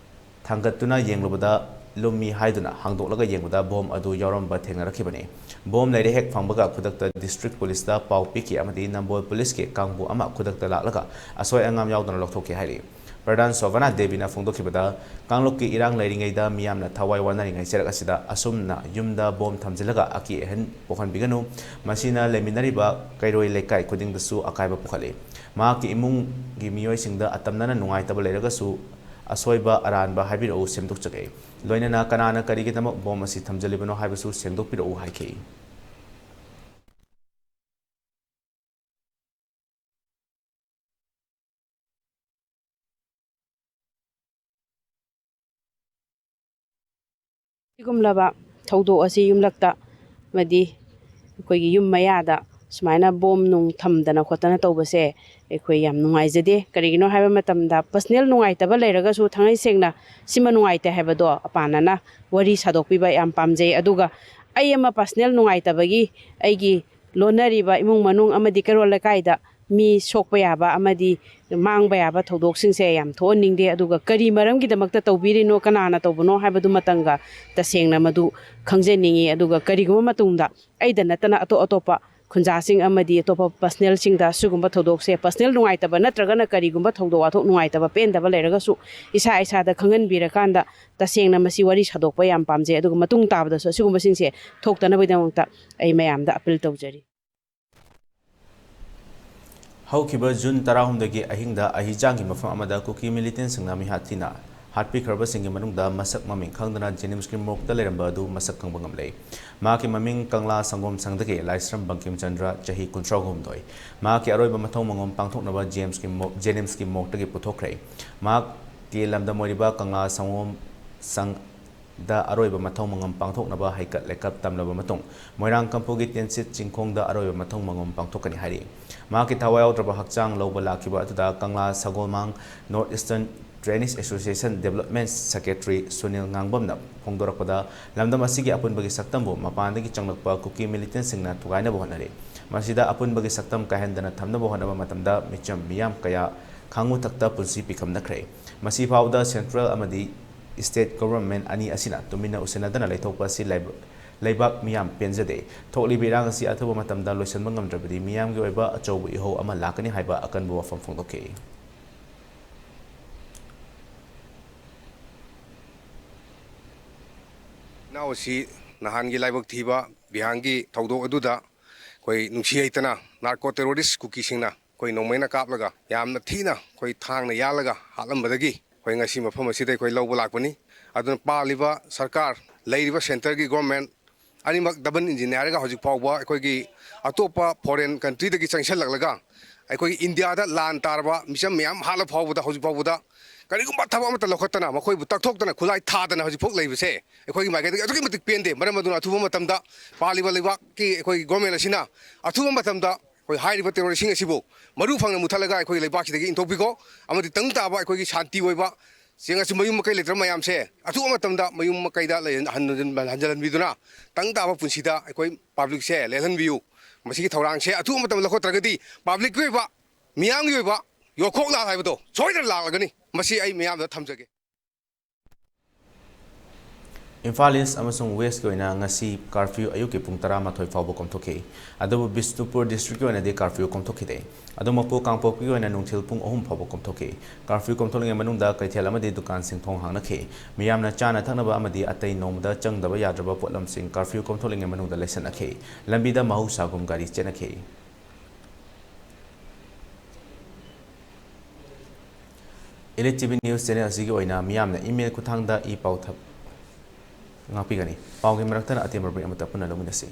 ꯊꯥꯡꯒꯠꯇꯨꯅ ꯌꯦꯡꯂꯨꯕꯗ ꯂꯨꯝꯃꯤ ꯍꯥꯏꯗꯨꯅ ꯍꯥꯡꯗꯣꯛꯂꯒ ꯌꯦꯡꯕꯗ bomb ꯑꯗꯨ ꯌꯥꯎꯔꯝꯕ ꯊꯦꯡꯅꯔꯛꯈꯤꯕꯅꯤ꯫ Bomb ꯂꯩꯔꯦ ꯍꯦꯛ ꯐꯪꯕꯒ ꯈꯨꯗꯛꯇ district policeꯇ ꯄꯥꯎ ꯄꯤꯈꯤ ꯑꯃꯗꯤ ꯅꯝꯕꯣꯜ policeꯀꯤ ꯀꯥꯡꯕꯨ ꯑꯃ ꯈꯨꯗꯛꯇ ꯂꯥꯛꯂꯒ ꯑꯁꯣꯏ ꯑꯉꯥꯝ ꯌꯥꯎꯗꯅ ꯂꯧꯊꯣꯛꯈꯤ ꯍꯥꯏꯔꯤ꯫ ꯄ꯭ꯔꯙꯥꯟ ꯁꯣꯚꯥꯅꯥ ꯗꯦꯕꯤꯅ ꯐꯣꯡꯗꯣꯛꯈꯤꯕꯗ, ꯀꯥꯡꯂꯨꯞꯀꯤ ꯏꯔꯥꯡ ꯂꯩꯔꯤꯉꯩꯗ ꯃꯤꯌꯥꯝꯅ ꯊꯋꯥꯏ ꯋꯥꯅꯔꯤꯉꯩ ꯆꯩꯔꯛ ꯑꯁꯤꯗ ꯑꯁꯨꯝꯅ ꯌꯨꯝꯗ bomb ꯊꯝꯖꯤꯜꯂꯒ ꯑꯀꯤ ꯑꯍꯦꯟ ꯄꯣꯛꯍꯟꯕꯤꯒꯅꯨ꯫ ꯃꯁꯤꯅ ꯂꯩꯃꯤꯟꯅꯔꯤꯕ ꯀꯩꯔꯣꯏ ꯂꯩꯀꯥꯏ ꯈꯨꯗꯤꯡꯗꯁꯨ ꯑꯀꯥꯏꯕ ꯄꯨꯈꯠꯂꯤ꯫ ꯃꯍꯥꯛꯀꯤ ꯏꯃꯨꯡꯒꯤ ꯃꯤꯑꯣꯏꯁꯤꯡꯗ ꯑꯇꯝꯅꯅ ꯅꯨꯡꯉꯥꯏꯇꯕ ꯂꯩꯔꯒꯁꯨ ꯑꯁꯣꯏꯕ ꯑꯔꯥꯟꯕ ꯍꯥꯏꯕꯤꯔꯛꯎ, ꯁꯦꯝꯗꯣꯛꯆꯒꯦ꯫ ꯂꯣꯏꯅꯅ ꯀꯅꯥꯅ ꯀꯔꯤꯒꯤꯗꯃꯛ bomb ꯑꯁꯤ ꯊꯝꯖꯤꯜꯂꯤꯕꯅꯣ ꯍꯥꯏꯕꯁꯨ ꯁꯦꯡꯗꯣꯛꯄꯤꯔꯛꯎ ꯍꯥꯏꯈꯤ꯫ ꯁꯤꯒꯨꯝꯂꯕ ꯊꯧꯗꯣꯛ ꯑꯁꯤ ꯌꯨꯝꯂꯛꯇ ꯑꯃꯗꯤ ꯑꯩꯈꯣꯏꯒꯤ ꯌꯨꯝ ꯃꯌꯥꯗ ꯁꯨꯃꯥꯏꯅ ꯕꯣꯝ ꯅꯨꯡ ꯊꯝꯗꯅ ꯈꯣꯠꯇꯅ ꯇꯧꯕꯁꯦ ꯑꯩꯈꯣꯏ ꯌꯥꯝ ꯅꯨꯡꯉꯥꯏꯖꯗꯦ꯫ ꯀꯔꯤꯒꯤꯅꯣ ꯍꯥꯏꯕ ꯃꯇꯝꯗ, ꯄꯔꯁꯅꯦꯜ ꯅꯨꯡꯉꯥꯏꯇꯕ ꯂꯩꯔꯒꯁꯨ, ꯊꯥꯡꯉꯩ ꯁꯦꯡꯅ ꯁꯤꯃ ꯅꯨꯡꯉꯥꯏꯇꯦ ꯍꯥꯏꯕꯗꯣ ꯑꯄꯥꯅꯅ ꯋꯥꯔꯤ ꯁꯥꯗꯣꯛꯄꯤꯕ ꯌꯥꯝ ꯄꯥꯝꯖꯩ꯫ ꯑꯗꯨꯒ ꯑꯩ ꯑꯃ ꯄꯔꯁꯅꯦꯜ ꯅꯨꯡꯉꯥꯏꯇꯕꯒꯤ ꯑꯩꯒꯤ ꯂꯣꯟꯅꯔꯤꯕ ꯏꯃꯨꯡ ꯃꯅꯨꯡ ꯑꯃꯗꯤ ꯀꯩꯔꯣꯜ ꯂꯩꯀꯥꯏꯗ ꯃꯤ ꯁꯣꯛꯄ ꯌꯥꯕ ꯑꯃꯗꯤ ꯃꯥꯡꯕ ꯌꯥꯕ ꯊꯧꯗꯣꯛꯁꯤꯡꯁꯦ ꯌꯥꯝ ꯊꯣꯛꯍꯟꯅꯤꯡꯗꯦ꯫ ꯑꯗꯨꯒ ꯀꯔꯤ ꯃꯔꯝꯒꯤꯗꯃꯛꯇ ꯇꯧꯕꯤꯔꯤꯅꯣ, ꯀꯅꯥꯅ ꯇꯧꯕꯅꯣ ꯍꯥꯏꯕꯗꯨꯃꯇꯪꯒ ꯇꯁꯦꯡꯅ ꯃꯗꯨ ꯈꯪꯖꯅꯤꯡꯉꯤ꯫ ꯑꯗꯨꯒ ꯀꯔꯤꯒꯨꯝꯕ ꯃꯇꯨꯡꯗ ꯑꯩꯗ ꯅꯠꯇꯅ ꯑꯇꯣꯞ ꯑꯇꯣꯞꯄ ꯈꯨꯟꯖꯥꯁꯤꯡ ꯑꯃꯗꯤ ꯑꯇꯣꯞꯄ ꯄꯔꯁꯅꯦꯜꯁꯤꯡꯗ ꯁꯤꯒꯨꯝꯕ ꯊꯧꯗꯣꯛꯁꯦ, ꯄꯔꯁꯅꯦꯜ ꯅꯨꯡꯉꯥꯏꯇꯕ ꯅꯠꯇ꯭ꯔꯒꯅ ꯀꯔꯤꯒꯨꯝꯕ ꯊꯧꯗꯣꯛ ꯋꯥꯊꯣꯛ ꯅꯨꯡꯉꯥꯏꯇꯕ ꯄꯦꯟꯗꯕ ꯂꯩꯔꯒꯁꯨ, ꯏꯁꯥ ꯏꯁꯥꯗ ꯈꯪꯍꯟꯕꯤꯔꯀꯥꯟꯗ ꯇꯁꯦꯡꯅ ꯃꯁꯤ ꯋꯥꯔꯤ ꯁꯥꯗꯣꯛꯄ ꯌꯥꯝ ꯄꯥꯝꯖꯩ꯫ ꯑꯗꯨꯒ ꯃꯇꯨꯡ ꯇꯥꯕꯗꯁꯨ ꯑꯁꯤꯒꯨꯝꯕꯁꯤꯡꯁꯦ ꯊꯣꯛꯇꯅꯕꯒꯤꯗꯃꯛꯇ ꯑꯩ ꯃꯌꯥꯝꯗ ꯑꯄꯤꯜ ꯇꯧꯖꯔꯤ꯫ ꯍꯧꯈꯤꯕ ꯖꯨꯟ ꯇꯔꯥꯍꯨꯝꯗꯣꯏꯒꯤ ꯑꯍꯤꯡꯗ ꯑꯍꯤꯖꯥꯡꯒꯤ ꯃꯐꯝ ꯑꯃꯗ ꯀꯨꯀꯤ ꯃꯤꯂꯤꯇꯦꯟꯁꯤꯡꯅ ꯃꯤꯍꯥꯠ ꯊꯤꯅ ꯍꯥꯠꯄꯤꯈ꯭ꯔꯕꯁꯤꯡꯒꯤ ꯃꯅꯨꯡꯗ ꯃꯁꯛ ꯃꯃꯤꯡ ꯈꯪꯗꯅ ꯖꯦꯅꯤꯝꯁꯀꯤ ꯃꯣꯔꯒꯇ ꯂꯩꯔꯝꯕ ꯑꯗꯨ ꯃꯁꯛ ꯈꯪꯕ ꯉꯝꯂꯦ꯫ ꯃꯍꯥꯛꯀꯤ ꯃꯃꯤꯡ ꯀꯪꯂꯥ ꯁꯪꯒꯣꯝ ꯁꯪꯗꯒꯤ ꯂꯥꯏꯁ꯭ꯔꯝ ꯕꯪꯀꯤꯝ ꯆꯟꯗ꯭ꯔ, ꯆꯍꯤ ꯀꯨꯟꯊ꯭ꯔꯥ ꯍꯨꯝꯗꯣꯏ꯫ ꯃꯍꯥꯛꯀꯤ ꯑꯔꯣꯏꯕ ꯃꯊꯧ ꯃꯉꯝ ꯄꯥꯡꯊꯣꯛꯅꯕ ꯖꯦꯝꯁꯀꯤ ꯃꯣ-, ꯖꯦꯅꯤꯝꯁꯀꯤ ꯃꯣꯔꯒꯇꯒꯤ ꯄꯨꯊꯣꯛꯈ꯭ꯔꯦ꯫ ꯃꯍꯥꯛꯀꯤ ꯂꯝꯗꯝ ꯑꯣꯏꯔꯤꯕ ꯀꯪꯂꯥ ꯁꯪꯒꯣꯝ ꯁꯪ ꯗ ꯑꯔꯣꯏꯕ ꯃꯊꯧ ꯃꯉꯝ ꯄꯥꯡꯊꯣꯛꯅꯕ ꯍꯩꯀꯠ ꯂꯩꯀꯠ ꯇꯝꯂꯕ ꯃꯇꯨꯡ, ꯃꯣꯏꯔꯥꯡ ꯀꯝꯄꯨꯒꯤ ꯇꯦꯟꯁꯤꯠ ꯆꯤꯡꯈꯣꯡꯗ ꯑꯔꯣꯏꯕ ꯃꯊꯧ ꯃꯉꯝ ꯄꯥꯡꯊꯣꯛꯀꯅꯤ ꯍꯥꯏꯔꯤ꯫ ꯃꯍꯥꯛꯀꯤ ꯊꯋꯥꯏ ꯌꯥꯎꯗ꯭ꯔꯕ ꯍꯛꯆꯥꯡ ꯂꯧꯕ ꯂꯥꯛꯈꯤꯕ ꯑꯗꯨꯗ ꯀꯪꯂꯥ ꯁꯒꯣꯜꯃꯥꯡ North Eastern Drainage Association Development Secretary Sunil ꯉꯥꯡꯕꯝꯅ ꯐꯣꯡꯗꯣꯔꯛꯄꯗ, ꯂꯝꯗꯝ ꯑꯁꯤꯒꯤ ꯑꯄꯨꯟꯕꯒꯤ ꯁꯛꯇꯝꯕꯨ ꯃꯄꯥꯟꯗꯒꯤ ꯆꯪꯂꯛꯄ ꯀꯨꯀꯤ ꯃꯤꯂꯤꯇꯦꯟꯁꯤꯡꯅ ꯊꯨꯒꯥꯏꯅꯕ ꯍꯣꯠꯅꯔꯤ꯫ ꯃꯁꯤꯗ ꯑꯄꯨꯟꯕꯒꯤ ꯁꯛꯇꯝ ꯀꯥꯏꯍꯟꯗꯅ ꯊꯝꯅꯕ ꯍꯣꯠꯅꯕ ꯃꯇꯝꯗ ꯃꯤꯆꯝ ꯃꯤꯌꯥꯝ ꯀꯌꯥ ꯈꯥꯡꯃꯨꯊꯛꯇ ꯄꯨꯟꯁꯤ ꯄꯤꯈꯝꯅꯈ꯭ꯔꯦ꯫ ꯃꯁꯤ ꯐꯥꯎꯕꯗ central ꯑꯃꯗꯤ state government ꯑꯅꯤ ꯑꯁꯤꯅ ꯇꯨꯃꯤꯟꯅ ꯎꯁꯤꯟꯅꯗꯅ ꯂꯩꯊꯣꯛꯄ ꯑꯁꯤ ꯂꯩꯕ-, ꯂꯩꯕꯥꯛ ꯃꯤꯌꯥꯝ ꯄꯦꯟꯖꯗꯦ꯫ ꯊꯣꯛꯂꯤꯕ ꯏꯔꯥꯡ ꯑꯁꯤ ꯑꯊꯨꯕ ꯃꯇꯝꯗ ꯂꯣꯏꯁꯤꯟꯕ ꯉꯝꯗ꯭ꯔꯕꯗꯤ ꯃꯤꯌꯥꯝꯒꯤ ꯑꯣꯏꯕ ꯑꯆꯧꯕ ꯏꯍꯧ ꯑꯃ ꯂꯥꯛꯀꯅꯤ ꯍꯥꯏꯕ ꯑꯀꯟꯕ ꯋꯥꯐꯝ ꯐꯣꯡꯗꯣꯛꯈꯤ꯫ ꯏꯅꯥꯎ ꯑꯁꯤ ꯅꯍꯥꯟꯒꯤ ꯂꯥꯏꯕꯛ ꯊꯤꯕ ꯕꯤꯍꯥꯡꯒꯤ ꯊꯧꯗꯣꯛ ꯑꯗꯨꯗ ꯑꯩꯈꯣꯏ ꯅꯨꯡꯁꯤ ꯍꯩꯇꯅ narco terrorist ꯀꯨꯀꯤꯁꯤꯡꯅ ꯑꯩꯈꯣꯏ ꯅꯣꯡꯃꯩꯅ ꯀꯥꯞꯂꯒ ꯌꯥꯝꯅ ꯊꯤꯅ ꯑꯩꯈꯣꯏ ꯊꯥꯡꯅ ꯌꯥꯜꯂꯒ ꯍꯥꯠꯂꯝꯕꯗꯒꯤ ꯑꯩꯈꯣꯏ ꯉꯁꯤ ꯃꯐꯝ ꯑꯁꯤꯗ ꯑꯩꯈꯣꯏ ꯂꯧꯕ ꯂꯥꯛꯄꯅꯤ꯫ ꯑꯗꯨꯅ ꯄꯥꯜꯂꯤꯕ ꯁꯔꯀꯥꯔ, ꯂꯩꯔꯤꯕ centreꯒꯤ government ꯑꯅꯤꯃꯛ double engine ꯍꯥꯏꯔꯒ ꯍꯧꯖꯤꯛ ꯐꯥꯎꯕ ꯑꯩꯈꯣꯏꯒꯤ ꯑꯇꯣꯞꯄ foreign countryꯗꯒꯤ ꯆꯪꯁꯜꯂꯛꯂꯒ ꯑꯩꯈꯣꯏꯒꯤ ꯏꯟꯗꯤꯌꯥꯗ ꯂꯥꯟ ꯇꯥꯔꯕ ꯃꯤꯆꯝ ꯃꯌꯥꯝ ꯍꯥꯠꯂ ꯐꯥꯎꯕꯗ, ꯍꯧꯖꯤꯛ ꯐꯥꯎꯕꯗ ꯀꯔꯤꯒꯨꯝꯕ ꯊꯕꯛ ꯑꯃꯠꯇ ꯂꯧꯈꯠꯇꯅ, ꯃꯈꯣꯏꯕꯨ ꯇꯛꯊꯣꯛꯇꯅ, ꯈꯨꯠꯂꯥꯏ ꯊꯥꯗꯅ ꯍꯧꯖꯤꯛꯐꯥꯎ ꯂꯩꯕꯁꯦ ꯑꯩꯈꯣꯏꯒꯤ ꯃꯥꯏꯀꯩꯗꯒꯤ ꯑꯗꯨꯛꯀꯤ ꯃꯇꯤꯛ ꯄꯦꯟꯗꯦ꯫ ꯃꯔꯝ ꯑꯗꯨꯅ ꯑꯊꯨꯕ ꯃꯇꯝꯗ ꯄꯥꯜꯂꯤꯕ ꯂꯩꯕꯥꯛꯀꯤ ꯑꯩꯈꯣꯏꯒꯤ ꯒꯣꯔꯃꯦꯟ ꯑꯁꯤꯅ ꯑꯊꯨꯕ ꯃꯇꯝꯗ ꯑꯩꯈꯣꯏ ꯍꯥꯏꯔꯤꯕ ꯇꯦꯔꯣꯔꯤꯁꯁꯤꯡ ꯑꯁꯤꯕꯨ ꯃꯔꯨ ꯐꯪꯅ ꯃꯨꯊꯠꯂꯒ ꯑꯩꯈꯣꯏꯒꯤ ꯂꯩꯕꯥꯛꯁꯤꯗꯒꯤ ꯏꯟꯊꯣꯛꯄꯤꯈꯣ, ꯑꯃꯗꯤ ꯇꯪꯗꯨ ꯇꯥꯕ ꯑꯩꯈꯣꯏꯒꯤ ꯁꯥꯟꯇꯤ ꯑꯣꯏꯕ, ꯆꯦꯡ ꯑꯁꯤ ꯃꯌꯨꯝ ꯃꯀꯩ ꯂꯩꯇ꯭ꯔꯕ ꯃꯌꯥꯝꯁꯦ ꯑꯊꯨꯕ ꯃꯇꯝꯗ ꯃꯌꯨꯝ ꯃꯀꯩꯗ ꯂꯩꯍꯟ-, ꯍꯟ-, ꯍꯟꯖꯤꯜꯍꯟꯕꯤꯗꯨꯅ ꯇꯪꯗꯨ ꯇꯥꯕ ꯄꯨꯟꯁꯤꯗ ꯑꯩꯈꯣꯏ ꯄꯕ꯭ꯂꯤꯛꯁꯦ ꯂꯦꯜꯍꯟꯕꯤꯌꯨ꯫ ꯃꯁꯤꯒꯤ ꯊꯧꯔꯥꯡꯁꯦ ꯑꯊꯨꯕ ꯃꯇꯝꯗ ꯂꯧꯈꯠꯇ꯭ꯔꯒꯗꯤ ꯄꯕ꯭ꯂꯤꯛꯀꯤ ꯑꯣꯏꯕ, ꯃꯤꯌꯥꯝꯒꯤ ꯑꯣꯏꯕ ꯌꯣꯛꯈꯣꯛ ꯂꯥꯜ ꯍꯥꯏꯕꯗꯣ ꯁꯣꯏꯗꯅ ꯂꯥꯛꯂꯒꯅꯤ꯫ ꯃꯁꯤ ꯑꯩ ꯃꯤꯌꯥꯝꯗ ꯊꯝꯖꯒꯦ꯫ ꯏꯝꯐꯥꯜ ꯏꯁ ꯑꯃꯁꯨꯡ ꯋꯦꯁꯀꯤ ꯑꯣꯏꯅ ꯉꯁꯤ ꯀꯥꯔꯐ꯭ꯌꯨ ꯑꯌꯨꯛꯀꯤ ꯄꯨꯡ ꯇꯔꯥꯃꯥꯊꯣꯏ ꯐꯥꯎꯕ ꯀꯣꯝꯊꯣꯛꯈꯤ꯫ ꯑꯗꯨꯕꯨ ꯕꯤꯁꯅꯨꯄꯨꯔ ꯗꯤꯁꯇ꯭ꯔꯤꯛꯀꯤ ꯑꯣꯏꯅꯗꯤ ꯀꯥꯔꯐ꯭ꯌꯨ ꯀꯣꯝꯊꯣꯛꯈꯤꯗꯦ꯫ ꯑꯗꯨꯃꯛꯄꯨ ꯀꯥꯡꯄꯣꯛꯄꯤꯒꯤ ꯑꯣꯏꯅ ꯅꯨꯡꯊꯤꯜ ꯄꯨꯡ ꯑꯍꯨꯝ ꯐꯥꯎꯕ ꯀꯣꯝꯊꯣꯛꯈꯤ꯫ ꯀꯥꯔꯐ꯭ꯌꯨ ꯀꯣꯝꯊꯣꯛꯂꯤꯉꯩ ꯃꯅꯨꯡꯗ ꯀꯩꯊꯦꯜ ꯑꯃꯗꯤ ꯗꯨꯀꯥꯟꯁꯤꯡ ꯊꯣꯡ ꯍꯥꯡꯅꯈꯤ꯫ ꯃꯤꯌꯥꯝꯅ ꯆꯥꯅ ꯊꯛꯅꯕ ꯑꯃꯗꯤ ꯑꯇꯩ ꯅꯣꯡꯃꯗ ꯆꯪꯗꯕ ꯌꯥꯗ꯭ꯔꯕ ꯄꯣꯠꯂꯝꯁꯤꯡ ꯀꯥꯔꯐ꯭ꯌꯨ ꯀꯣꯝꯊꯣꯛꯂꯤꯉꯩ ꯃꯅꯨꯡꯗ ꯂꯩꯁꯤꯟꯅꯈꯤ꯫ ꯂꯝꯕꯤꯗ ꯃꯍꯧꯁꯥꯒꯨꯝ ꯒꯥꯔꯤ ꯆꯦꯟꯅꯈꯤ꯫ Elite TV News Channel ꯑꯁꯤꯒꯤ ꯑꯣꯏꯅ ꯃꯤꯌꯥꯝꯅ email ꯈꯨꯠꯊꯥꯡꯗ ꯏ ꯄꯥꯎ ꯊ-, ꯉꯥꯛꯄꯤꯒꯅꯤ꯫ ꯄꯥꯎꯒꯤ ꯃꯔꯛꯇꯅ ꯑꯇꯦꯟꯕ break ꯑꯃꯠꯇ ꯄꯨꯟꯅ ꯂꯧꯃꯤꯟꯅꯁꯤ꯫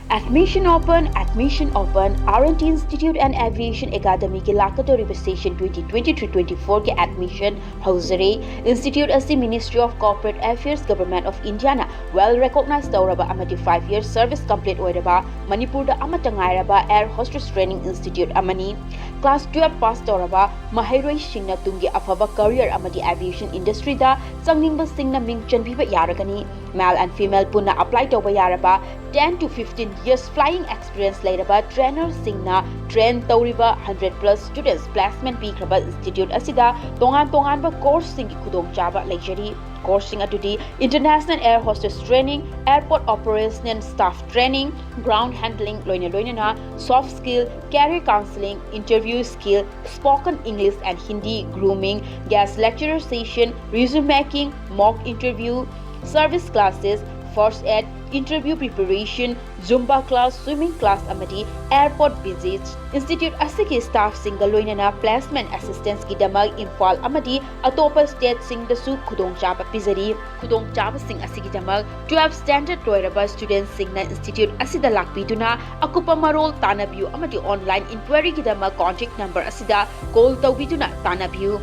Admission open, admission open, R and T Institute and Aviation Academy ꯒꯤ ꯂꯥꯛꯀꯗꯧꯔꯤꯕ session twenty twenty-three twenty-four ꯒꯤ admission ꯍꯧꯖꯔꯦ꯫ Institute ꯑꯁꯤ Ministry of Corporate Affairs, Government of India ꯅ well recognized ꯇꯧꯔꯕ ꯑꯃꯗꯤ five years service complete ꯑꯣꯏꯔꯕ ꯃꯅꯤꯄꯨꯔꯗ ꯑꯃꯠꯇ ꯉꯥꯏꯔꯕ air hostess training institute ꯑꯃꯅꯤ꯫ Class twelve pass ꯇꯧꯔꯕ ꯃꯍꯩꯔꯣꯏꯁꯤꯡꯅ ꯇꯨꯡꯒꯤ ꯑꯐꯕ career ꯑꯃꯗꯤ aviation industry ꯗ ꯆꯪꯅꯤꯡꯕꯁꯤꯡꯅ ꯃꯤꯡ ꯆꯟꯕꯤꯕ ꯌꯥꯔꯒꯅꯤ꯫ Male and female ꯄꯨꯟꯅ apply ꯇꯧꯕ ꯌꯥꯔꯕ ten to fifteen years flying experience ꯂꯩꯔꯕ trainer ꯁꯤꯡꯅ train ꯇꯧꯔꯤꯕ hundred plus students placement ꯄꯤꯈ꯭ꯔꯕ institute ꯑꯁꯤꯗ ꯇꯣꯉꯥꯟ ꯇꯣꯉꯥꯟꯕ course ꯁꯤꯡꯒꯤ ꯈꯨꯗꯣꯡꯆꯥꯕ ꯂꯩꯖꯔꯤ꯫ Course ꯁꯤꯡ ꯑꯗꯨꯗꯤ International Air Hostess Training, Airport Operational Staff Training, Ground Handling ꯂꯣꯏꯅ ꯂꯣꯏꯅꯅ soft skill, career counselling, interview skill, spoken English and Hindi, grooming, guest lecturer session, resume making, mock interview, service classes, first aid, interview preparation, Zumba class, swimming class ꯑꯃꯗꯤ airport visits꯫ Institute ꯑꯁꯤꯒꯤ staffꯁꯤꯡꯒ ꯂꯣꯏꯅꯅ placement assistanceꯀꯤꯗꯃꯛ Imphal ꯑꯃꯗꯤ ꯑꯇꯣꯞꯄ stateꯁꯤꯡꯗꯁꯨ ꯈꯨꯗꯣꯡꯆꯥꯕ ꯄꯤꯖꯔꯤ꯫ ꯈꯨꯗꯣꯡꯆꯥꯕꯁꯤꯡ ꯑꯁꯤꯒꯤꯗꯃꯛ twelve standard ꯂꯣꯏꯔꯕ studentꯁꯤꯡꯅ institute ꯑꯁꯤꯗ ꯂꯥꯛꯄꯤꯗꯨꯅ ꯑꯀꯨꯞꯄ ꯃꯔꯣꯜ ꯇꯥꯟꯅꯕꯤꯌꯨ ꯑꯃꯗꯤ online inquiryꯒꯤꯗꯃꯛ contact number ꯑꯁꯤꯗ call ꯇꯧꯕꯤꯗꯨꯅ ꯇꯥꯟꯅꯕꯤꯌꯨ꯫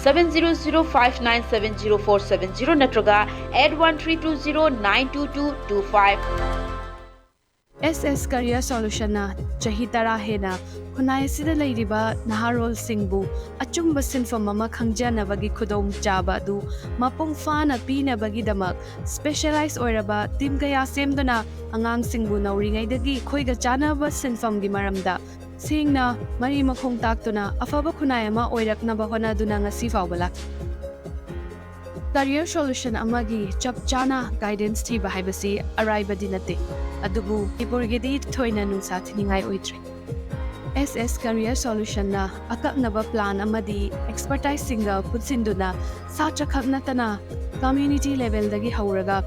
Seven zero zero five nine seven zero four seven zero ꯅꯠꯇ꯭ꯔꯒ eight one three two zero nine two two two five꯫ S S Career Solutionꯅ ꯆꯍꯤ ꯇꯔꯥ ꯍꯦꯟꯅ ꯈꯨꯟꯅꯥꯏ ꯑꯁꯤꯗ ꯂꯩꯔꯤꯕ ꯅꯍꯥꯔꯣꯜꯁꯤꯡꯕꯨ ꯑꯆꯨꯝꯕ ꯁꯤꯟꯐꯝ ꯑꯃ ꯈꯪꯖꯅꯕꯒꯤ ꯈꯨꯗꯣꯡꯆꯥꯕ ꯑꯗꯨ ꯃꯄꯨꯡ ꯐꯥꯅ ꯄꯤꯅꯕꯒꯤꯗꯃꯛ specialize ꯑꯣꯏꯔꯕ team ꯀꯌꯥ ꯁꯦꯝꯗꯨꯅ ꯑꯉꯥꯡꯁꯤꯡꯕꯨ ꯅꯧꯔꯤꯉꯩꯗꯒꯤ ꯑꯩꯈꯣꯏꯒ ꯆꯥꯟꯅꯕ ꯁꯤꯟꯐꯝꯒꯤ ꯃꯔꯝꯗ ꯁꯦꯡꯅ ꯃꯔꯤ ꯃꯈꯣꯡ ꯇꯥꯛꯇꯨꯅ ꯑꯐꯕ ꯈꯨꯟꯅꯥꯏ ꯑꯃ ꯑꯣꯏꯔꯛꯅꯕ ꯍꯣꯠꯅꯗꯨꯅ ꯉꯁꯤ ꯐꯥꯎꯕ ꯂꯥꯛꯂꯤ꯫ Career Solution ꯑꯃꯒꯤ ꯆꯞ ꯆꯥꯅ guidance ꯊꯤꯕ ꯍꯥꯏꯕꯁꯤ ꯑꯔꯥꯏꯕꯗꯤ ꯅꯠꯇꯦ, ꯑꯗꯨꯕꯨ ꯃꯅꯤꯄꯨꯔꯒꯤꯗꯤ ꯊꯣꯏꯅ ꯅꯨꯡꯁꯥ ꯊꯤꯅꯤꯡꯉꯥꯏ ꯑꯣꯏꯗ꯭ꯔꯦ꯫ S S Career Solutionꯅ ꯑꯀꯛꯅꯕ plan ꯑꯃꯗꯤ expertiseꯁꯤꯡꯒ ꯄꯨꯟꯁꯤꯟꯗꯨꯅ ꯁꯥꯇ꯭ꯔꯈꯛ ꯅꯠꯇꯅ community levelꯗꯒꯤ ꯍꯧꯔꯒ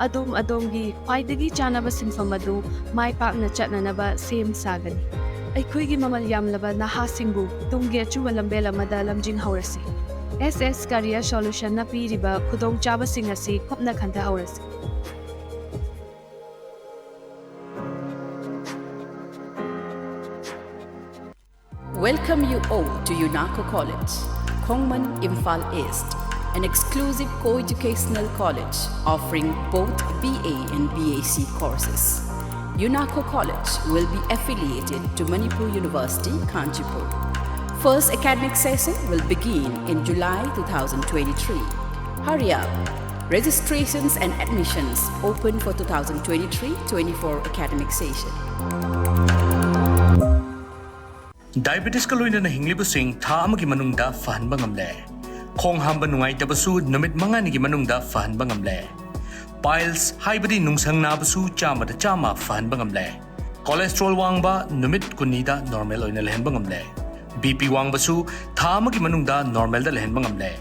ꯑꯗꯣꯝ ꯑꯗꯣꯝꯒꯤ ꯈ꯭ꯋꯥꯏꯗꯒꯤ ꯆꯥꯅꯕ ꯁꯤꯟꯐꯝ ꯑꯗꯨ ꯃꯥꯏ ꯄꯥꯛꯅ ꯆꯠꯅꯅꯕ ꯁꯦꯝ ꯁꯥꯒꯅꯤ꯫ ꯑꯩꯈꯣꯏꯒꯤ ꯃꯃꯜ ꯌꯥꯝꯂꯕ ꯅꯍꯥꯁꯤꯡꯕꯨ ꯇꯨꯡꯒꯤ ꯑꯆꯨꯝꯕ ꯂꯝꯕꯦꯜ ꯑꯃꯗ ꯂꯝꯖꯤꯡꯍꯧꯔꯁꯤ꯫ S S Career Solutionꯅ ꯄꯤꯔꯤꯕ ꯈꯨꯗꯣꯡꯆꯥꯕꯁꯤꯡ ꯑꯁꯤ ꯀꯨꯞꯅ ꯈꯟꯊꯍꯧꯔꯁꯤ꯫ Welcome you all to UNACO College, Khongman, Imphal East, an exclusive co-educational college offering both B A and B S C courses. UNACO College will be affiliated to Manipur University, Kanchipur. First academic session will begin in July two thousand twenty-three. Hurry up! Registrations and admissions open for two thousand twenty-three twenty-four academic session. ꯗꯥꯏꯕꯦꯇꯤꯁꯀ ꯂꯣꯏꯅꯅ ꯍꯤꯡꯂꯤꯕꯁꯤꯡ ꯊꯥ ꯑꯃꯒꯤ ꯃꯅꯨꯡꯗ ꯐꯍꯟꯕ ꯉꯝꯂꯦ꯫ ꯈꯣꯡ ꯍꯥꯝꯕ ꯅꯨꯡꯉꯥꯏꯇꯕꯁꯨ ꯅꯨꯃꯤꯠ ꯃꯉꯥꯅꯤꯒꯤ ꯃꯅꯨꯡꯗ ꯐꯍꯟꯕ ꯉꯝꯂꯦ꯫ ꯄꯥꯏꯜꯁ ꯍꯥꯏꯕꯗꯤ ꯅꯨꯡꯁꯪ ꯅꯥꯕꯁꯨ ꯆꯥꯝꯃꯗ ꯆꯥꯝꯃ ꯐꯍꯟꯕ ꯉꯝꯂꯦ꯫ ꯀꯣꯂꯦꯁꯇ꯭ꯔꯣꯜ ꯋꯥꯡꯕ ꯅꯨꯃꯤꯠ ꯀꯨꯟꯅꯤꯗ ꯅꯣꯔꯃꯦꯜ ꯑꯣꯏꯅ ꯂꯩꯍꯟꯕ ꯉꯝꯂꯦ꯫ ꯕꯤ ꯄꯤ ꯋꯥꯡꯕꯁꯨ ꯊꯥ ꯑꯃꯒꯤ ꯃꯅꯨꯡꯗ ꯅꯣꯔꯃꯦꯜꯗ ꯂꯩꯍꯟꯕ ꯉꯝꯂꯦ꯫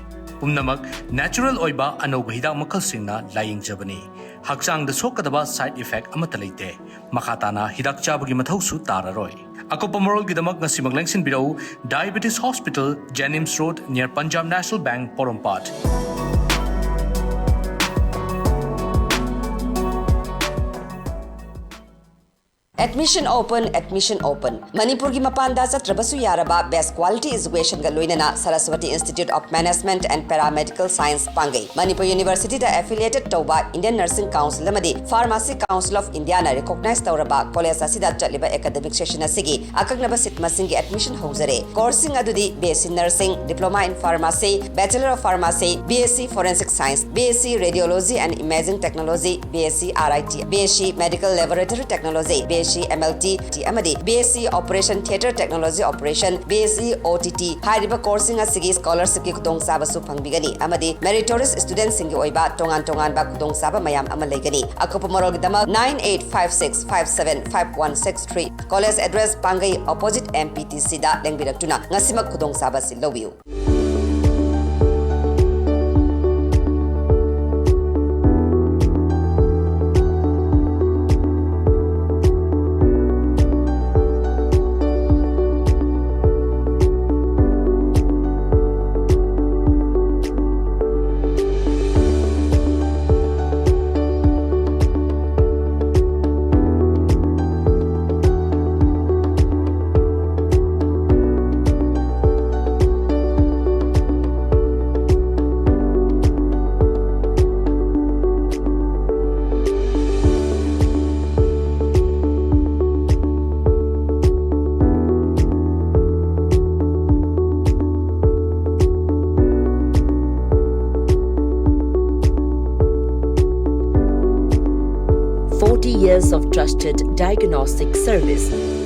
ꯄꯨꯝꯅꯃꯛ natural ꯑꯣꯏꯕ ꯑꯅꯧꯕ ꯍꯤꯗꯥꯛ ꯃꯈꯜꯁꯤꯡꯅ ꯂꯥꯌꯦꯡꯖꯕꯅꯤ꯫ ꯍꯛꯆꯥꯡꯗ ꯁꯣꯛꯀꯗꯕ side effect ꯑꯃꯠꯇ ꯂꯩꯇꯦ꯫ ꯃꯈꯥ ꯇꯥꯅ ꯍꯤꯗꯥꯛ ꯆꯥꯕꯒꯤ ꯃꯊꯧꯁꯨ ꯇꯥꯔꯔꯣꯏ꯫ ꯑꯀꯨꯞꯄ ꯃꯔꯣꯜꯒꯤꯗꯃꯛ ꯉꯁꯤꯃꯛ ꯂꯦꯡꯁꯤꯟꯕꯤꯔꯛꯎ, Diabetes Hospital, Jennings Road, near Punjab National Bank, ꯄꯣꯔꯣꯝꯄꯥꯠ꯫ Admission open, admission open. ꯃꯅꯤꯄꯨꯔꯒꯤ ꯃꯄꯥꯟꯗ ꯆꯠꯇ꯭ꯔꯕꯁꯨ ꯌꯥꯔꯕ best quality educationꯒ ꯂꯣꯏꯅꯅ Saraswati Institute of Management and Paramedical Science ꯄꯥꯡꯒꯩ꯫ Manipur Universityꯗ affiliated ꯇꯧꯕ Indian Nursing Council ꯑꯃꯗꯤ Pharmacy Council of Indiaꯅ recognize ꯇꯧꯔꯕ college ꯑꯁꯤꯗ ꯆꯠꯂꯤꯕ academic session ꯑꯁꯤꯒꯤ ꯑꯀꯛꯅꯕ seat ꯃꯁꯤꯡꯒꯤ admission ꯍꯧꯖꯔꯦ꯫ Courseꯁꯤꯡ ꯑꯗꯨꯗꯤ B S C Nursing, Diploma in Pharmacy, Bachelor of Pharmacy, B S C Forensic Science, B S C Radiology and Imaging Technology, B S C R I T, B S C Medical Laboratory Technology, B S C M L T ꯑꯃꯗꯤ B S C Operation Theatre Technology Operation, B S C O T T ꯍꯥꯏꯔꯤꯕ courseꯁꯤꯡ ꯑꯁꯤꯒꯤ scholarshipꯀꯤ ꯈꯨꯗꯣꯡꯆꯥꯕꯁꯨ ꯐꯪꯕꯤꯒꯅꯤ ꯑꯃꯗꯤ meritorious studentꯁꯤꯡꯒꯤ ꯑꯣꯏꯕ ꯇꯣꯉꯥꯟ ꯇꯣꯉꯥꯟꯕ ꯈꯨꯗꯣꯡꯆꯥꯕ ꯃꯌꯥꯝ ꯑꯃ ꯂꯩꯒꯅꯤ꯫ ꯑꯀꯨꯞꯄ ꯃꯔꯣꯜꯒꯤꯗꯃꯛ nine eight five six five seven five one six three, college address ꯄꯥꯡꯒꯩ opposite M P T Cꯗ ꯂꯦꯡꯕꯤꯔꯛꯇꯨꯅ ꯉꯁꯤꯃꯛ ꯈꯨꯗꯣꯡꯆꯥꯕ ꯑꯁꯤ ꯂꯧꯕꯤꯌꯨ꯫ Forty years of trusted diagnostic service,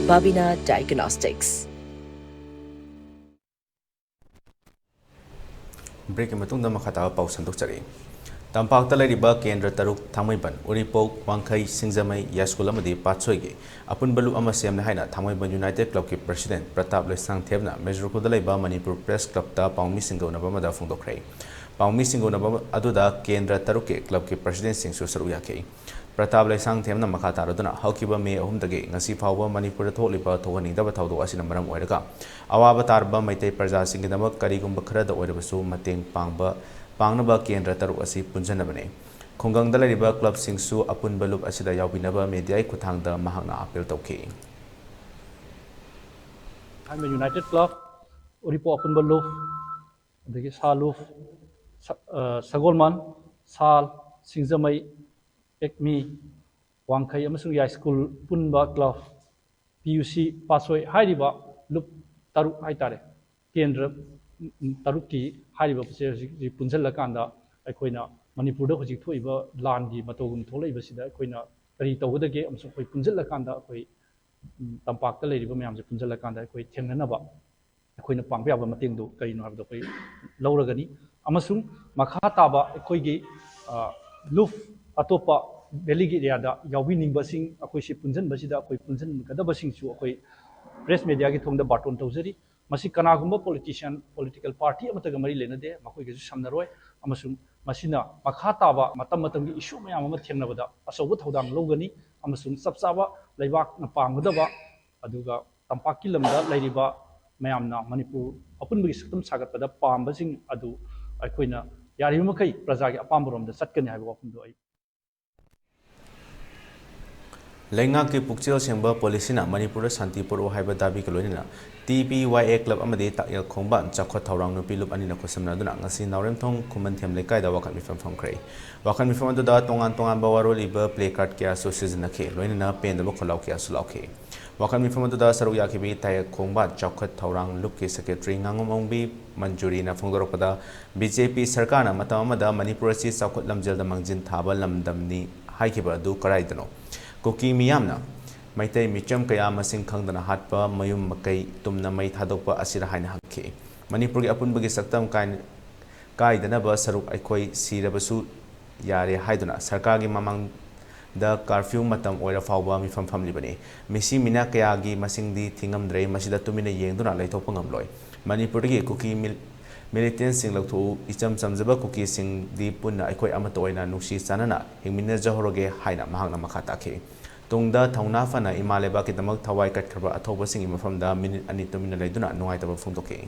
Babina Diagnostics. Breakꯀꯤ ꯃꯇꯨꯡꯗ ꯃꯈꯥ ꯇꯥꯕ ꯄꯥꯎ ꯁꯟꯗꯣꯛꯆꯔꯛꯏ꯫ ꯇꯝꯄꯥꯛꯇ ꯂꯩꯔꯤꯕ ꯀꯦꯟꯗ꯭ꯔ ꯇꯔꯨꯛ, ꯊꯥꯡꯃꯩꯕꯟ, ꯎꯔꯤꯄꯣꯛ, ꯋꯥꯡꯈꯩ, ꯁꯤꯡꯖꯃꯩ, ꯌꯥꯏꯁ꯭ꯀꯨꯜ ꯑꯃꯗꯤ ꯄꯥꯠꯁꯣꯏꯒꯤ ꯑꯄꯨꯟꯕ ꯂꯨꯞ ꯑꯃ ꯁꯦꯝꯂꯦ ꯍꯥꯏꯅ ꯊꯥꯡꯃꯩꯕꯟ ꯌꯨꯅꯥꯏꯇꯦꯗ ꯀ꯭ꯂꯕꯀꯤ ꯄ꯭ꯔꯁꯤꯗꯦꯟꯠ ꯄ꯭ꯔꯇꯥꯞ ꯂꯩꯁꯥꯡꯊꯦꯝꯅ ꯃꯦꯖꯨꯔꯈꯨꯜꯗ ꯂꯩꯕ ꯃꯅꯤꯄꯨꯔ ꯄ꯭ꯔꯦꯁ ꯀ꯭ꯂꯕꯇ ꯄꯥꯎꯃꯤꯁꯤꯡꯒ ꯎꯅꯕ ꯑꯃꯗ ꯐꯣꯡꯗꯣꯛꯈ꯭ꯔꯦ꯫ ꯄꯥꯎꯃꯤꯁꯤꯡꯒ ꯎꯅꯕ ꯑꯗꯨꯗ ꯀꯦꯟꯗ꯭ꯔ ꯇꯔꯨꯛꯀꯤ ꯀ꯭ꯂꯕꯀꯤ ꯄ꯭ꯔꯁꯤꯗꯦꯟꯠꯁꯤꯡꯁꯨ ꯁꯔꯨꯛ ꯌꯥꯈꯤ꯫ ꯄ꯭ꯔꯇꯥꯞ ꯂꯩꯁꯥꯡꯊꯦꯝꯅ ꯃꯈꯥ ꯇꯥꯔꯗꯨꯅ ꯍꯧꯈꯤꯕ ꯃꯦ ꯑꯍꯨꯝꯗꯒꯤ ꯉꯁꯤ ꯐꯥꯎꯕ ꯃꯅꯤꯄꯨꯔꯗ ꯊꯣꯛꯂꯤꯕ ꯊꯣꯛꯍꯟꯅꯤꯡꯗꯕ ꯊꯧꯗꯣꯛ ꯑꯁꯤꯅ ꯃꯔꯝ ꯑꯣꯏꯔꯒ ꯑꯋꯥꯕ ꯇꯥꯔꯕ ꯃꯩꯇꯩ ꯄ꯭ꯔꯖꯥꯁꯤꯡꯒꯤꯗꯃꯛ ꯀꯔꯤꯒꯨꯝꯕ ꯈꯔꯗ ꯑꯣꯏꯔꯕꯁꯨ ꯃꯇꯦꯡ ꯄꯥꯡꯕ, ꯄꯥꯡꯅꯕ ꯀꯦꯟꯗ꯭ꯔ ꯇꯔꯨꯛ ꯑꯁꯤ ꯄꯨꯟꯁꯤꯟꯅꯕꯅꯤ꯫ ꯈꯨꯡꯒꯪꯗ ꯂꯩꯔꯤꯕ ꯀ꯭ꯂꯕꯁꯤꯡꯁꯨ ꯑꯄꯨꯟꯕ ꯂꯨꯞ ꯑꯁꯤꯗ ꯌꯥꯎꯕꯤꯅꯕ ꯃꯦꯗꯤꯌꯥꯒꯤ ꯈꯨꯠꯊꯥꯡꯗ ꯃꯍꯥꯛꯅ ꯑꯥꯄꯤꯜ ꯇꯧꯈꯤ꯫ ꯊꯥꯡꯃꯩꯕꯟ ꯌꯨꯅꯥꯏꯇꯦꯗ ꯀ꯭ꯂꯕ, ꯎꯔꯤꯄꯣꯛ ꯑꯄꯨꯟꯕ ꯂꯨꯞ, ꯑꯗꯒꯤ ꯁꯥ ꯂꯨꯞ, ꯁ-, ꯑ, ꯁꯒꯣꯜꯃꯟ, ꯁꯥꯜ, ꯁꯤꯡꯖꯃꯩ, ꯑꯦꯛꯃꯤ, ꯋꯥꯡꯈꯩ ꯑꯃꯁꯨꯡ ꯌꯥꯏꯁ꯭ꯀꯨꯜ ꯄꯨꯟꯕ ꯀ꯭ꯂꯕ, ꯄꯤ ꯌꯨ ꯁꯤ ꯄꯥꯠꯁꯣꯏ ꯍꯥꯏꯔꯤꯕ ꯂꯨꯞ ꯇꯔꯨꯛ ꯍꯥꯏꯇꯥꯔꯦ, ꯀꯦꯟꯗ꯭ꯔ, ꯎꯝ, ꯎꯝ, ꯇꯔꯨꯛꯀꯤ ꯍꯥꯏꯔꯤꯕꯁꯦ ꯍꯧꯖꯤꯛ, ꯍꯧꯖꯤꯛ ꯄꯨꯟꯁꯤꯜꯂꯀꯥꯟꯗ ꯑꯩꯈꯣꯏꯅ ꯃꯅꯤꯄꯨꯔꯗ ꯍꯧꯖꯤꯛ ꯊꯣꯛꯏꯕ ꯂꯥꯟꯒꯤ ꯃꯇꯧꯒꯨꯝ ꯊꯣꯛꯂꯛꯏꯕꯁꯤꯗ ꯑꯩꯈꯣꯏꯅ ꯀꯔꯤ ꯇꯧꯒꯗꯒꯦ ꯑꯃꯁꯨꯡ ꯑꯩꯈꯣꯏ ꯄꯨꯟꯁꯤꯜꯂꯀꯥꯟꯗ ꯑꯩꯈꯣꯏ, ꯎꯝ, ꯇꯝꯄꯥꯛꯇ ꯂꯩꯔꯤꯕ ꯃꯌꯥꯝꯁꯦ ꯄꯨꯟꯁꯤꯜꯂꯀꯥꯟꯗ ꯑꯩꯈꯣꯏ ꯊꯦꯡꯅꯅꯕ ꯑꯩꯈꯣꯏꯅ ꯄꯥꯡꯕ ꯌꯥꯕ ꯃꯇꯦꯡꯗꯨ ꯀꯔꯤꯅꯣ ꯍꯥꯏꯕꯗꯣ ꯑꯩꯈꯣꯏ ꯂꯧꯔꯒꯅꯤ꯫ ꯑꯃꯁꯨꯡ ꯃꯈꯥ ꯇꯥꯕ ꯑꯩꯈꯣꯏꯒꯤ, ꯑ, ꯂꯨꯞ ꯑꯇꯣꯞꯄ ꯚꯦꯂꯤꯒꯤ ꯑꯦꯔꯤꯌꯥꯗ ꯌꯥꯎꯕꯤꯅꯤꯡꯕꯁꯤꯡ ꯑꯩꯈꯣꯏꯁꯤ ꯄꯨꯟꯁꯤꯟꯕꯁꯤꯗ ꯑꯩꯈꯣꯏ ꯄꯨꯟꯁꯤꯟꯒꯗꯕꯁꯤꯡꯁꯨ ꯑꯩꯈꯣꯏ ꯄ꯭ꯔꯦꯁ ꯃꯦꯗꯤꯌꯥꯒꯤ ꯊꯣꯡꯗ ꯕꯥꯔꯇꯣꯟ ꯇꯧꯖꯔꯤ꯫ ꯃꯁꯤ ꯀꯅꯥꯒꯨꯝꯕ ꯄꯣꯂꯤꯇꯤꯁꯤꯌꯥꯟ, ꯄꯣꯂꯤꯇꯤꯀꯦꯜ ꯄꯥꯔꯇꯤ ꯑꯃꯠꯇꯒ ꯃꯔꯤ ꯂꯩꯅꯗꯦ, ꯃꯈꯣꯏꯒꯁꯨ ꯁꯝꯅꯔꯣꯏ꯫ ꯑꯃꯁꯨꯡ ꯃꯁꯤꯅ ꯃꯈꯥ ꯇꯥꯕ ꯃꯇꯝ ꯃꯇꯝꯒꯤ ꯏꯁꯨ ꯃꯌꯥꯝ ꯑꯃ ꯊꯦꯡꯅꯕꯗ ꯑꯆꯧꯕ ꯊꯧꯗꯥꯡ ꯂꯧꯒꯅꯤ꯫ ꯑꯃꯁꯨꯡ ꯆꯞ ꯆꯥꯕ ꯂꯩꯕꯥꯛꯅ ꯄꯥꯝꯒꯗꯕ, ꯑꯗꯨꯒ ꯇꯝꯄꯥꯛꯀꯤ ꯂꯝꯗ ꯂꯩꯔꯤꯕ ꯃꯌꯥꯝꯅ ꯃꯅꯤꯄꯨꯔ ꯑꯄꯨꯟꯕꯒꯤ ꯁꯛꯇꯝ ꯁꯥꯒꯠꯄꯗ ꯄꯥꯝꯕꯁꯤꯡ ꯑꯗꯨ ꯑꯩꯈꯣꯏꯅ ꯌꯥꯔꯤꯕ ꯃꯈꯩ ꯄ꯭ꯔꯖꯥꯒꯤ ꯑꯄꯥꯝꯕꯔꯣꯝꯗ ꯆꯠꯀꯅꯤ ꯍꯥꯏꯕ ꯋꯥꯐꯝꯗꯨ ꯑꯩ ꯂꯩꯉꯥꯛꯀꯤ ꯄꯨꯛꯆꯦꯜ ꯁꯦꯡꯕ ꯄꯣꯂꯤꯁꯤꯅ ꯃꯅꯤꯄꯨꯔꯗ ꯁꯥꯟꯇꯤ ꯄꯨꯔꯛꯎ ꯍꯥꯏꯕ ꯗꯥꯕꯤꯒ ꯂꯣꯏꯅꯅ ꯇꯤ ꯄꯤ ꯋꯥꯏ ꯑꯦ ꯀ꯭ꯂꯕ ꯑꯃꯗꯤ ꯇꯥꯛꯌꯦꯜ ꯈꯣꯡꯕꯥꯟ ꯆꯥꯎꯈꯠ ꯊꯧꯔꯥꯡ ꯅꯨꯄꯤ ꯂꯨꯞ ꯑꯅꯤꯅ ꯈꯨꯠꯁꯝꯅꯗꯨꯅ ꯉꯁꯤ ꯅꯥꯎꯔꯦꯝꯊꯣꯡ ꯈꯨꯃꯟꯊꯦꯝ ꯂꯩꯀꯥꯏꯗ ꯋꯥꯀꯠ ꯃꯤꯐꯝ ꯐꯝꯈ꯭ꯔꯦ꯫ ꯋꯥꯀꯠ ꯃꯤꯐꯝ ꯑꯗꯨꯗ ꯇꯣꯉꯥꯟ ꯇꯣꯉꯥꯟꯕ ꯋꯥꯔꯣꯜ ꯏꯕ ꯄ꯭ꯂꯦ ꯀꯥꯔꯗ ꯀꯌꯥꯁꯨ ꯁꯤꯖꯤꯟꯅꯈꯤ, ꯂꯣꯏꯅꯅ ꯄꯦꯟꯗꯕ ꯈꯣꯜꯂꯥꯎ ꯀꯌꯥꯁꯨ ꯂꯥꯎꯈꯤ꯫ ꯋꯥꯀꯠ ꯃꯤꯐꯝ ꯑꯗꯨꯗ ꯁꯔꯨꯛ ꯌꯥꯈꯤꯕꯤ ꯇꯥꯛꯌꯦꯜ ꯈꯣꯡꯕꯥꯟ ꯆꯥꯎꯈꯠ ꯊꯧꯔꯥꯡ ꯂꯨꯞꯀꯤ ꯁꯦꯀ꯭ꯔꯦꯇꯔꯤ ꯉꯥꯉꯣꯝ ꯑꯣꯡꯕꯤ ꯃꯟꯖꯨꯔꯤꯅ ꯐꯣꯡꯗꯣꯔꯛꯄꯗ, ꯕꯤ ꯖꯦ ꯄꯤ ꯁꯔꯀꯥꯔꯅ ꯃꯇꯝ ꯑꯃꯗ ꯃꯅꯤꯄꯨꯔ ꯑꯁꯤ ꯆꯥꯎꯈꯠ ꯂꯝꯖꯦꯜꯗ ꯃꯥꯡꯖꯤꯟ ꯊꯥꯕ ꯂꯝꯗꯝꯅꯤ ꯍꯥꯏꯈꯤꯕ ꯑꯗꯨ ꯀꯔꯥꯏꯗꯅꯣ? ꯀꯨꯀꯤ ꯃꯤꯌꯥꯝꯅ ꯃꯩꯇꯩ ꯃꯤꯆꯝ ꯀꯌꯥ ꯃꯁꯤꯡ ꯈꯪꯗꯅ ꯍꯥꯠꯄ, ꯃꯌꯨꯝ ꯃꯀꯩ ꯇꯨꯝꯅ ꯃꯩ ꯊꯥꯗꯣꯛꯄ ꯑꯁꯤꯔ ꯍꯥꯏꯅ ꯍꯪꯈꯤ꯫ ꯃꯅꯤꯄꯨꯔꯒꯤ ꯑꯄꯨꯟꯕꯒꯤ ꯁꯛꯇꯝ ꯀꯥꯏ-, ꯀꯥꯏꯗꯅꯕ ꯁꯔꯨꯛ ꯑꯩꯈꯣꯏ ꯁꯤꯔꯕꯁꯨ ꯌꯥꯔꯦ ꯍꯥꯏꯗꯨꯅ ꯁꯔꯀꯥꯔꯒꯤ ꯃꯃꯥꯡꯗ ꯀꯥꯔꯐ꯭ꯌꯨ ꯃꯇꯝ ꯑꯣꯏꯔ ꯐꯥꯎꯕ ꯃꯤꯐꯝ ꯐꯝꯂꯤꯕꯅꯤ꯫ ꯃꯤꯁꯤ ꯃꯤꯅꯥ ꯀꯌꯥꯒꯤ ꯃꯁꯤꯡꯗꯤ ꯊꯤꯉꯝꯗ꯭ꯔꯦ꯫ ꯃꯁꯤꯗ ꯇꯨꯃꯤꯟꯅ ꯌꯦꯡꯗꯨꯅ ꯂꯩꯊꯣꯛꯄ ꯉꯝꯂꯣꯏ꯫ ꯃꯅꯤꯄꯨꯔꯗꯒꯤ ꯀꯨꯀꯤ ꯃꯤꯜ-, ꯃꯤꯂꯤꯇꯦꯟꯁꯤꯡ ꯂꯧꯊꯣꯛꯎ꯫ ꯏꯆꯝ ꯆꯝꯖꯕ ꯀꯨꯀꯤꯁꯤꯡꯗꯤ ꯄꯨꯟꯅ ꯑꯩꯈꯣꯏ ꯑꯃꯠꯇ ꯑꯣꯏꯅ ꯅꯨꯡꯁꯤ ꯆꯥꯟꯅꯅ ꯍꯤꯡꯃꯤꯟꯅꯖꯍꯧꯔꯒꯦ ꯍꯥꯏꯅ ꯃꯍꯥꯛꯅ ꯃꯈꯥ ꯇꯥꯈꯤ꯫ ꯇꯨꯡꯗ ꯊꯧꯅꯥ ꯐꯅ ꯏꯃꯥ ꯂꯩꯕꯥꯛꯀꯤꯗꯃꯛ ꯊꯋꯥꯏ ꯀꯠꯈ꯭ꯔꯕ ꯑꯊꯧꯕꯁꯤꯡꯒꯤ ꯃꯐꯝꯗ ꯃꯤꯅꯤꯠ ꯑꯅꯤ ꯇꯨꯃꯤꯟꯅ ꯂꯩꯗꯨꯅ ꯅꯨꯡꯉꯥꯏꯇꯕ ꯐꯣꯡꯗꯣꯛꯈꯤ꯫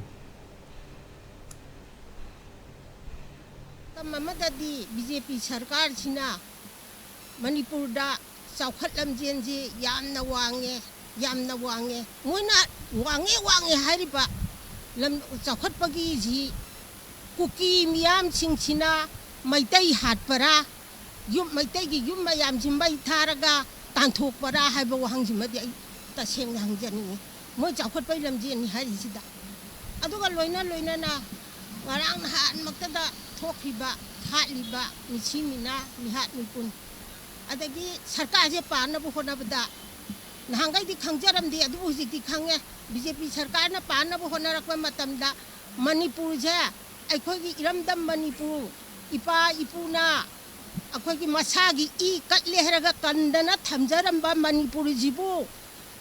ꯃꯇꯝ ꯑꯃꯗꯗꯤ ꯕꯤ ꯖꯦ ꯄꯤ ꯁꯔꯀꯥꯔꯁꯤꯅ ꯃꯅꯤꯄꯨꯔꯗ ꯆꯥꯎꯈꯠ ꯂꯝꯖꯦꯟꯁꯤ ꯌꯥꯝꯅ ꯋꯥꯡꯉꯦ, ꯌꯥꯝꯅ ꯋꯥꯡꯉꯦ꯫ ꯃꯣꯏꯅ ꯋꯥꯡꯉꯦ, ꯋꯥꯡꯉꯦ ꯍꯥꯏꯔꯤꯕ ꯂꯝ ꯆꯥꯎꯈꯠꯄꯒꯤꯁꯤ ꯀꯨꯀꯤ ꯃꯤꯌꯥꯝꯁꯤꯡꯁꯤꯅ ꯃꯩꯇꯩ ꯍꯥꯠꯄꯔꯥ, ꯌꯨꯝ, ꯃꯩꯇꯩꯒꯤ ꯌꯨꯝ ꯃꯌꯥꯝꯁꯤ ꯃꯩ ꯊꯥꯔꯒ ꯇꯥꯟꯊꯣꯛꯄꯔꯥ ꯍꯥꯏꯕ ꯋꯥꯍꯪꯁꯤꯃꯗꯤ ꯑꯩ ꯇꯁꯦꯡꯅ ꯍꯪꯖꯅꯤꯡꯉꯤ꯫ ꯃꯣꯏ ꯆꯥꯎꯈꯠꯄꯒꯤ ꯂꯝꯖꯦꯜꯅꯤ ꯍꯥꯏꯔꯤꯁꯤꯗ꯫ ꯑꯗꯨꯒ ꯂꯣꯏꯅ ꯂꯣꯏꯅꯅ ꯉꯔꯥꯡ ꯅꯍꯥꯟꯃꯛꯇꯗ ꯊꯣꯛꯈꯤꯕ, ꯍꯥꯠꯂꯤꯕ ꯃꯤꯁꯤ ꯃꯤꯅꯥ, ꯃꯤꯍꯥꯠ ꯃꯤꯄꯨꯟ, ꯑꯗꯒꯤ ꯁꯔꯀꯥꯔꯁꯦ ꯄꯥꯟꯅꯕ ꯍꯣꯠꯅꯕꯗ, ꯅꯍꯥꯟꯈꯩꯗꯤ ꯈꯪꯖꯔꯝꯗꯦ, ꯑꯗꯨꯕꯨ ꯍꯧꯖꯤꯛꯇꯤ ꯈꯪꯉꯦ꯫ ꯕꯤ ꯖꯦ ꯄꯤ ꯁꯔꯀꯥꯔꯅ ꯄꯥꯟꯅꯕ ꯍꯣꯠꯅꯔꯛꯄ ꯃꯇꯝꯗ ꯃꯅꯤꯄꯨꯔꯁꯦ, ꯑꯩꯈꯣꯏꯒꯤ ꯏꯔꯝꯗꯝ ꯃꯅꯤꯄꯨꯔ, ꯏꯄꯥ ꯏꯄꯨꯅ ꯑꯩꯈꯣꯏꯒꯤ ꯃꯁꯥꯒꯤ ꯏ ꯀꯠꯂꯦ ꯍꯥꯏꯔꯒ ꯀꯟꯗꯅ ꯊꯝꯖꯔꯝꯕ ꯃꯅꯤꯄꯨꯔꯁꯤꯕꯨ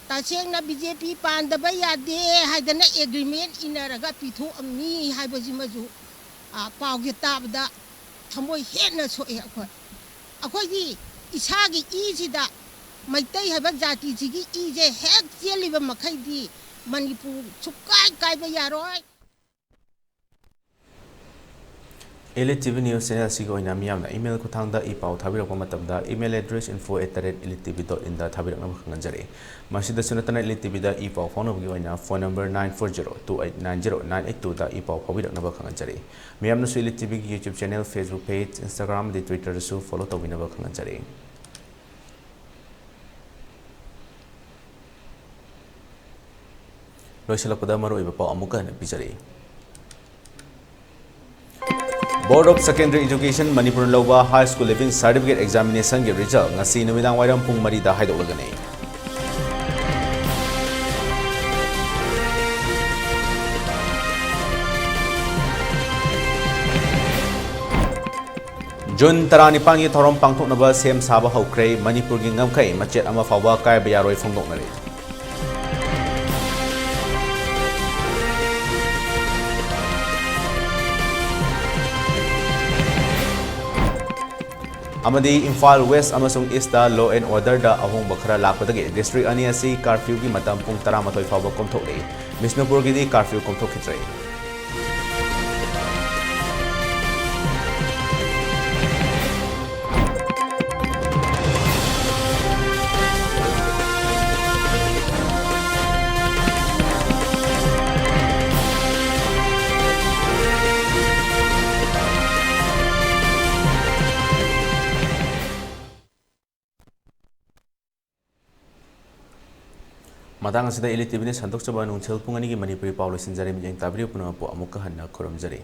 ꯇꯁꯦꯡꯅ ꯕꯤ ꯖꯦ ꯄꯤ ꯄꯥꯟꯗꯕ ꯌꯥꯗꯦ ꯍꯥꯏꯗꯅ ꯑꯦꯒ꯭ꯔꯤꯃꯦꯟ ꯏꯅꯔꯒ ꯄꯤꯊꯣꯛꯑꯝꯃꯤ ꯍꯥꯏꯕꯁꯤꯃꯁꯨ, ꯑ, ꯄꯥꯎꯁꯦ ꯇꯥꯕꯗ ꯊꯃꯣꯏ ꯍꯦꯟꯅ ꯁꯣꯛꯑꯦ ꯑꯩꯈꯣꯏ꯫ ꯑꯩꯈꯣꯏꯒꯤ ꯏꯁꯥꯒꯤ ꯏꯁꯤꯗ ꯃꯩꯇꯩ ꯍꯥꯏꯕ ꯖꯥꯇꯤꯁꯤꯒꯤ ꯏꯁꯦ ꯍꯦꯛ ꯆꯦꯜꯂꯤꯕ ꯃꯈꯩꯗꯤ ꯃꯅꯤꯄꯨꯔ ꯁꯨꯛꯀꯥꯏ ꯀꯥꯏꯕ ꯌꯥꯔꯣꯏ꯫ Elite T V News Channel ꯑꯁꯤꯒꯤ ꯑꯣꯏꯅ ꯃꯤꯌꯥꯝꯅ email ꯈꯨꯠꯊꯥꯡꯗ ꯏ ꯄꯥꯎ ꯊꯥꯕꯤꯔꯛꯄ ꯃꯇꯝꯗ email address info at the rate elite T V dot in ꯗ ꯊꯥꯕꯤꯔꯛꯅꯕ ꯈꯪꯍꯟꯖꯔꯤ꯫ ꯃꯁꯤꯗꯁꯨ ꯅꯠꯇꯅ Elite T V ꯗ ꯏ ꯄꯥꯎ ꯐꯥꯎꯅꯕꯒꯤ ꯑꯣꯏꯅ phone number nine four zero two eight nine zero nine eight two ꯗ ꯏ ꯄꯥꯎ ꯐꯥꯎꯕꯤꯔꯛꯅꯕ ꯈꯪꯍꯟꯖꯔꯤ꯫ ꯃꯤꯌꯥꯝꯅꯁꯨ Elite T V ꯒꯤ YouTube channel, Facebook page, Instagram ꯑꯃꯗꯤ Twitter ꯗꯁꯨ follow ꯇꯧꯕꯤꯅꯕ ꯈꯪꯍꯟꯖꯔꯤ꯫ ꯂꯣꯏꯁꯤꯜꯂꯛꯄꯗ ꯃꯔꯨꯑꯣꯏꯕ ꯄꯥꯎ ꯑꯃꯨꯛꯀ ꯍꯟꯅ ꯄꯤꯖꯔꯤ꯫ Board of Secondary Education ꯃꯅꯤꯄꯨꯔꯅ ꯂꯧꯕ High School Leaving Certificate Examination ꯒꯤ result ꯉꯁꯤ ꯅꯨꯃꯤꯗꯥꯡ ꯋꯥꯏꯔꯝ ꯄꯨꯡ ꯃꯔꯤꯗ ꯍꯥꯏꯗꯣꯛꯂꯒꯅꯤ꯫ ꯖꯨꯟ ꯇꯔꯥꯅꯤꯄꯥꯟꯒꯤ ꯊꯧꯔꯝ ꯄꯥꯡꯊꯣꯛꯅꯕ ꯁꯦꯝ ꯁꯥꯕ ꯍꯧꯈ꯭ꯔꯦ꯫ ꯃꯅꯤꯄꯨꯔꯒꯤ ꯉꯝꯈꯩ ꯃꯆꯦꯠ ꯑꯃ ꯐꯥꯎꯕ ꯀꯥꯏꯕ ꯌꯥꯔꯣꯏ ꯐꯣꯡꯗꯣꯛꯅꯔꯦ꯫ ꯑꯃꯗꯤ ꯏꯝꯐꯥꯜ ꯋꯦꯁ ꯑꯃꯁꯨꯡ ꯏꯁꯇ law and orderꯗ ꯑꯍꯣꯡꯕ ꯈꯔ ꯂꯥꯛꯄꯗꯒꯤ ꯗꯤꯁꯇ꯭ꯔꯤꯛ ꯑꯅꯤ ꯑꯁꯤ ꯀꯥꯔꯐ꯭ꯌꯨꯒꯤ ꯃꯇꯝ ꯄꯨꯡ ꯇꯔꯥꯃꯥꯊꯣꯏ ꯐꯥꯎꯕ ꯀꯣꯝꯊꯣꯛꯂꯦ꯫ ꯕꯤꯁꯅꯨꯄꯨꯔꯒꯤꯗꯤ ꯀꯥꯔꯐ꯭ꯌꯨ ꯀꯣꯝꯊꯣꯛꯈꯤꯗ꯭ꯔꯦ꯫ ꯃꯇꯥꯡ ꯑꯁꯤꯗ ꯏꯂꯤꯠ ꯇꯤꯚꯤꯅ ꯁꯟꯗꯣꯛꯆꯕ ꯅꯨꯡꯊꯤꯜ ꯄꯨꯡ ꯑꯅꯤꯒꯤ ꯃꯅꯤꯄꯨꯔꯤ ꯄꯥꯎ ꯂꯣꯏꯁꯤꯟꯖꯔꯦ꯫ ꯃꯤꯠꯌꯦꯡ ꯇꯥꯕꯤꯔꯤꯕ ꯄꯨꯝꯅꯃꯛꯄꯨ ꯑꯃꯨꯛꯀ ꯍꯟꯅ ꯈꯨꯔꯨꯝꯖꯔꯤ꯫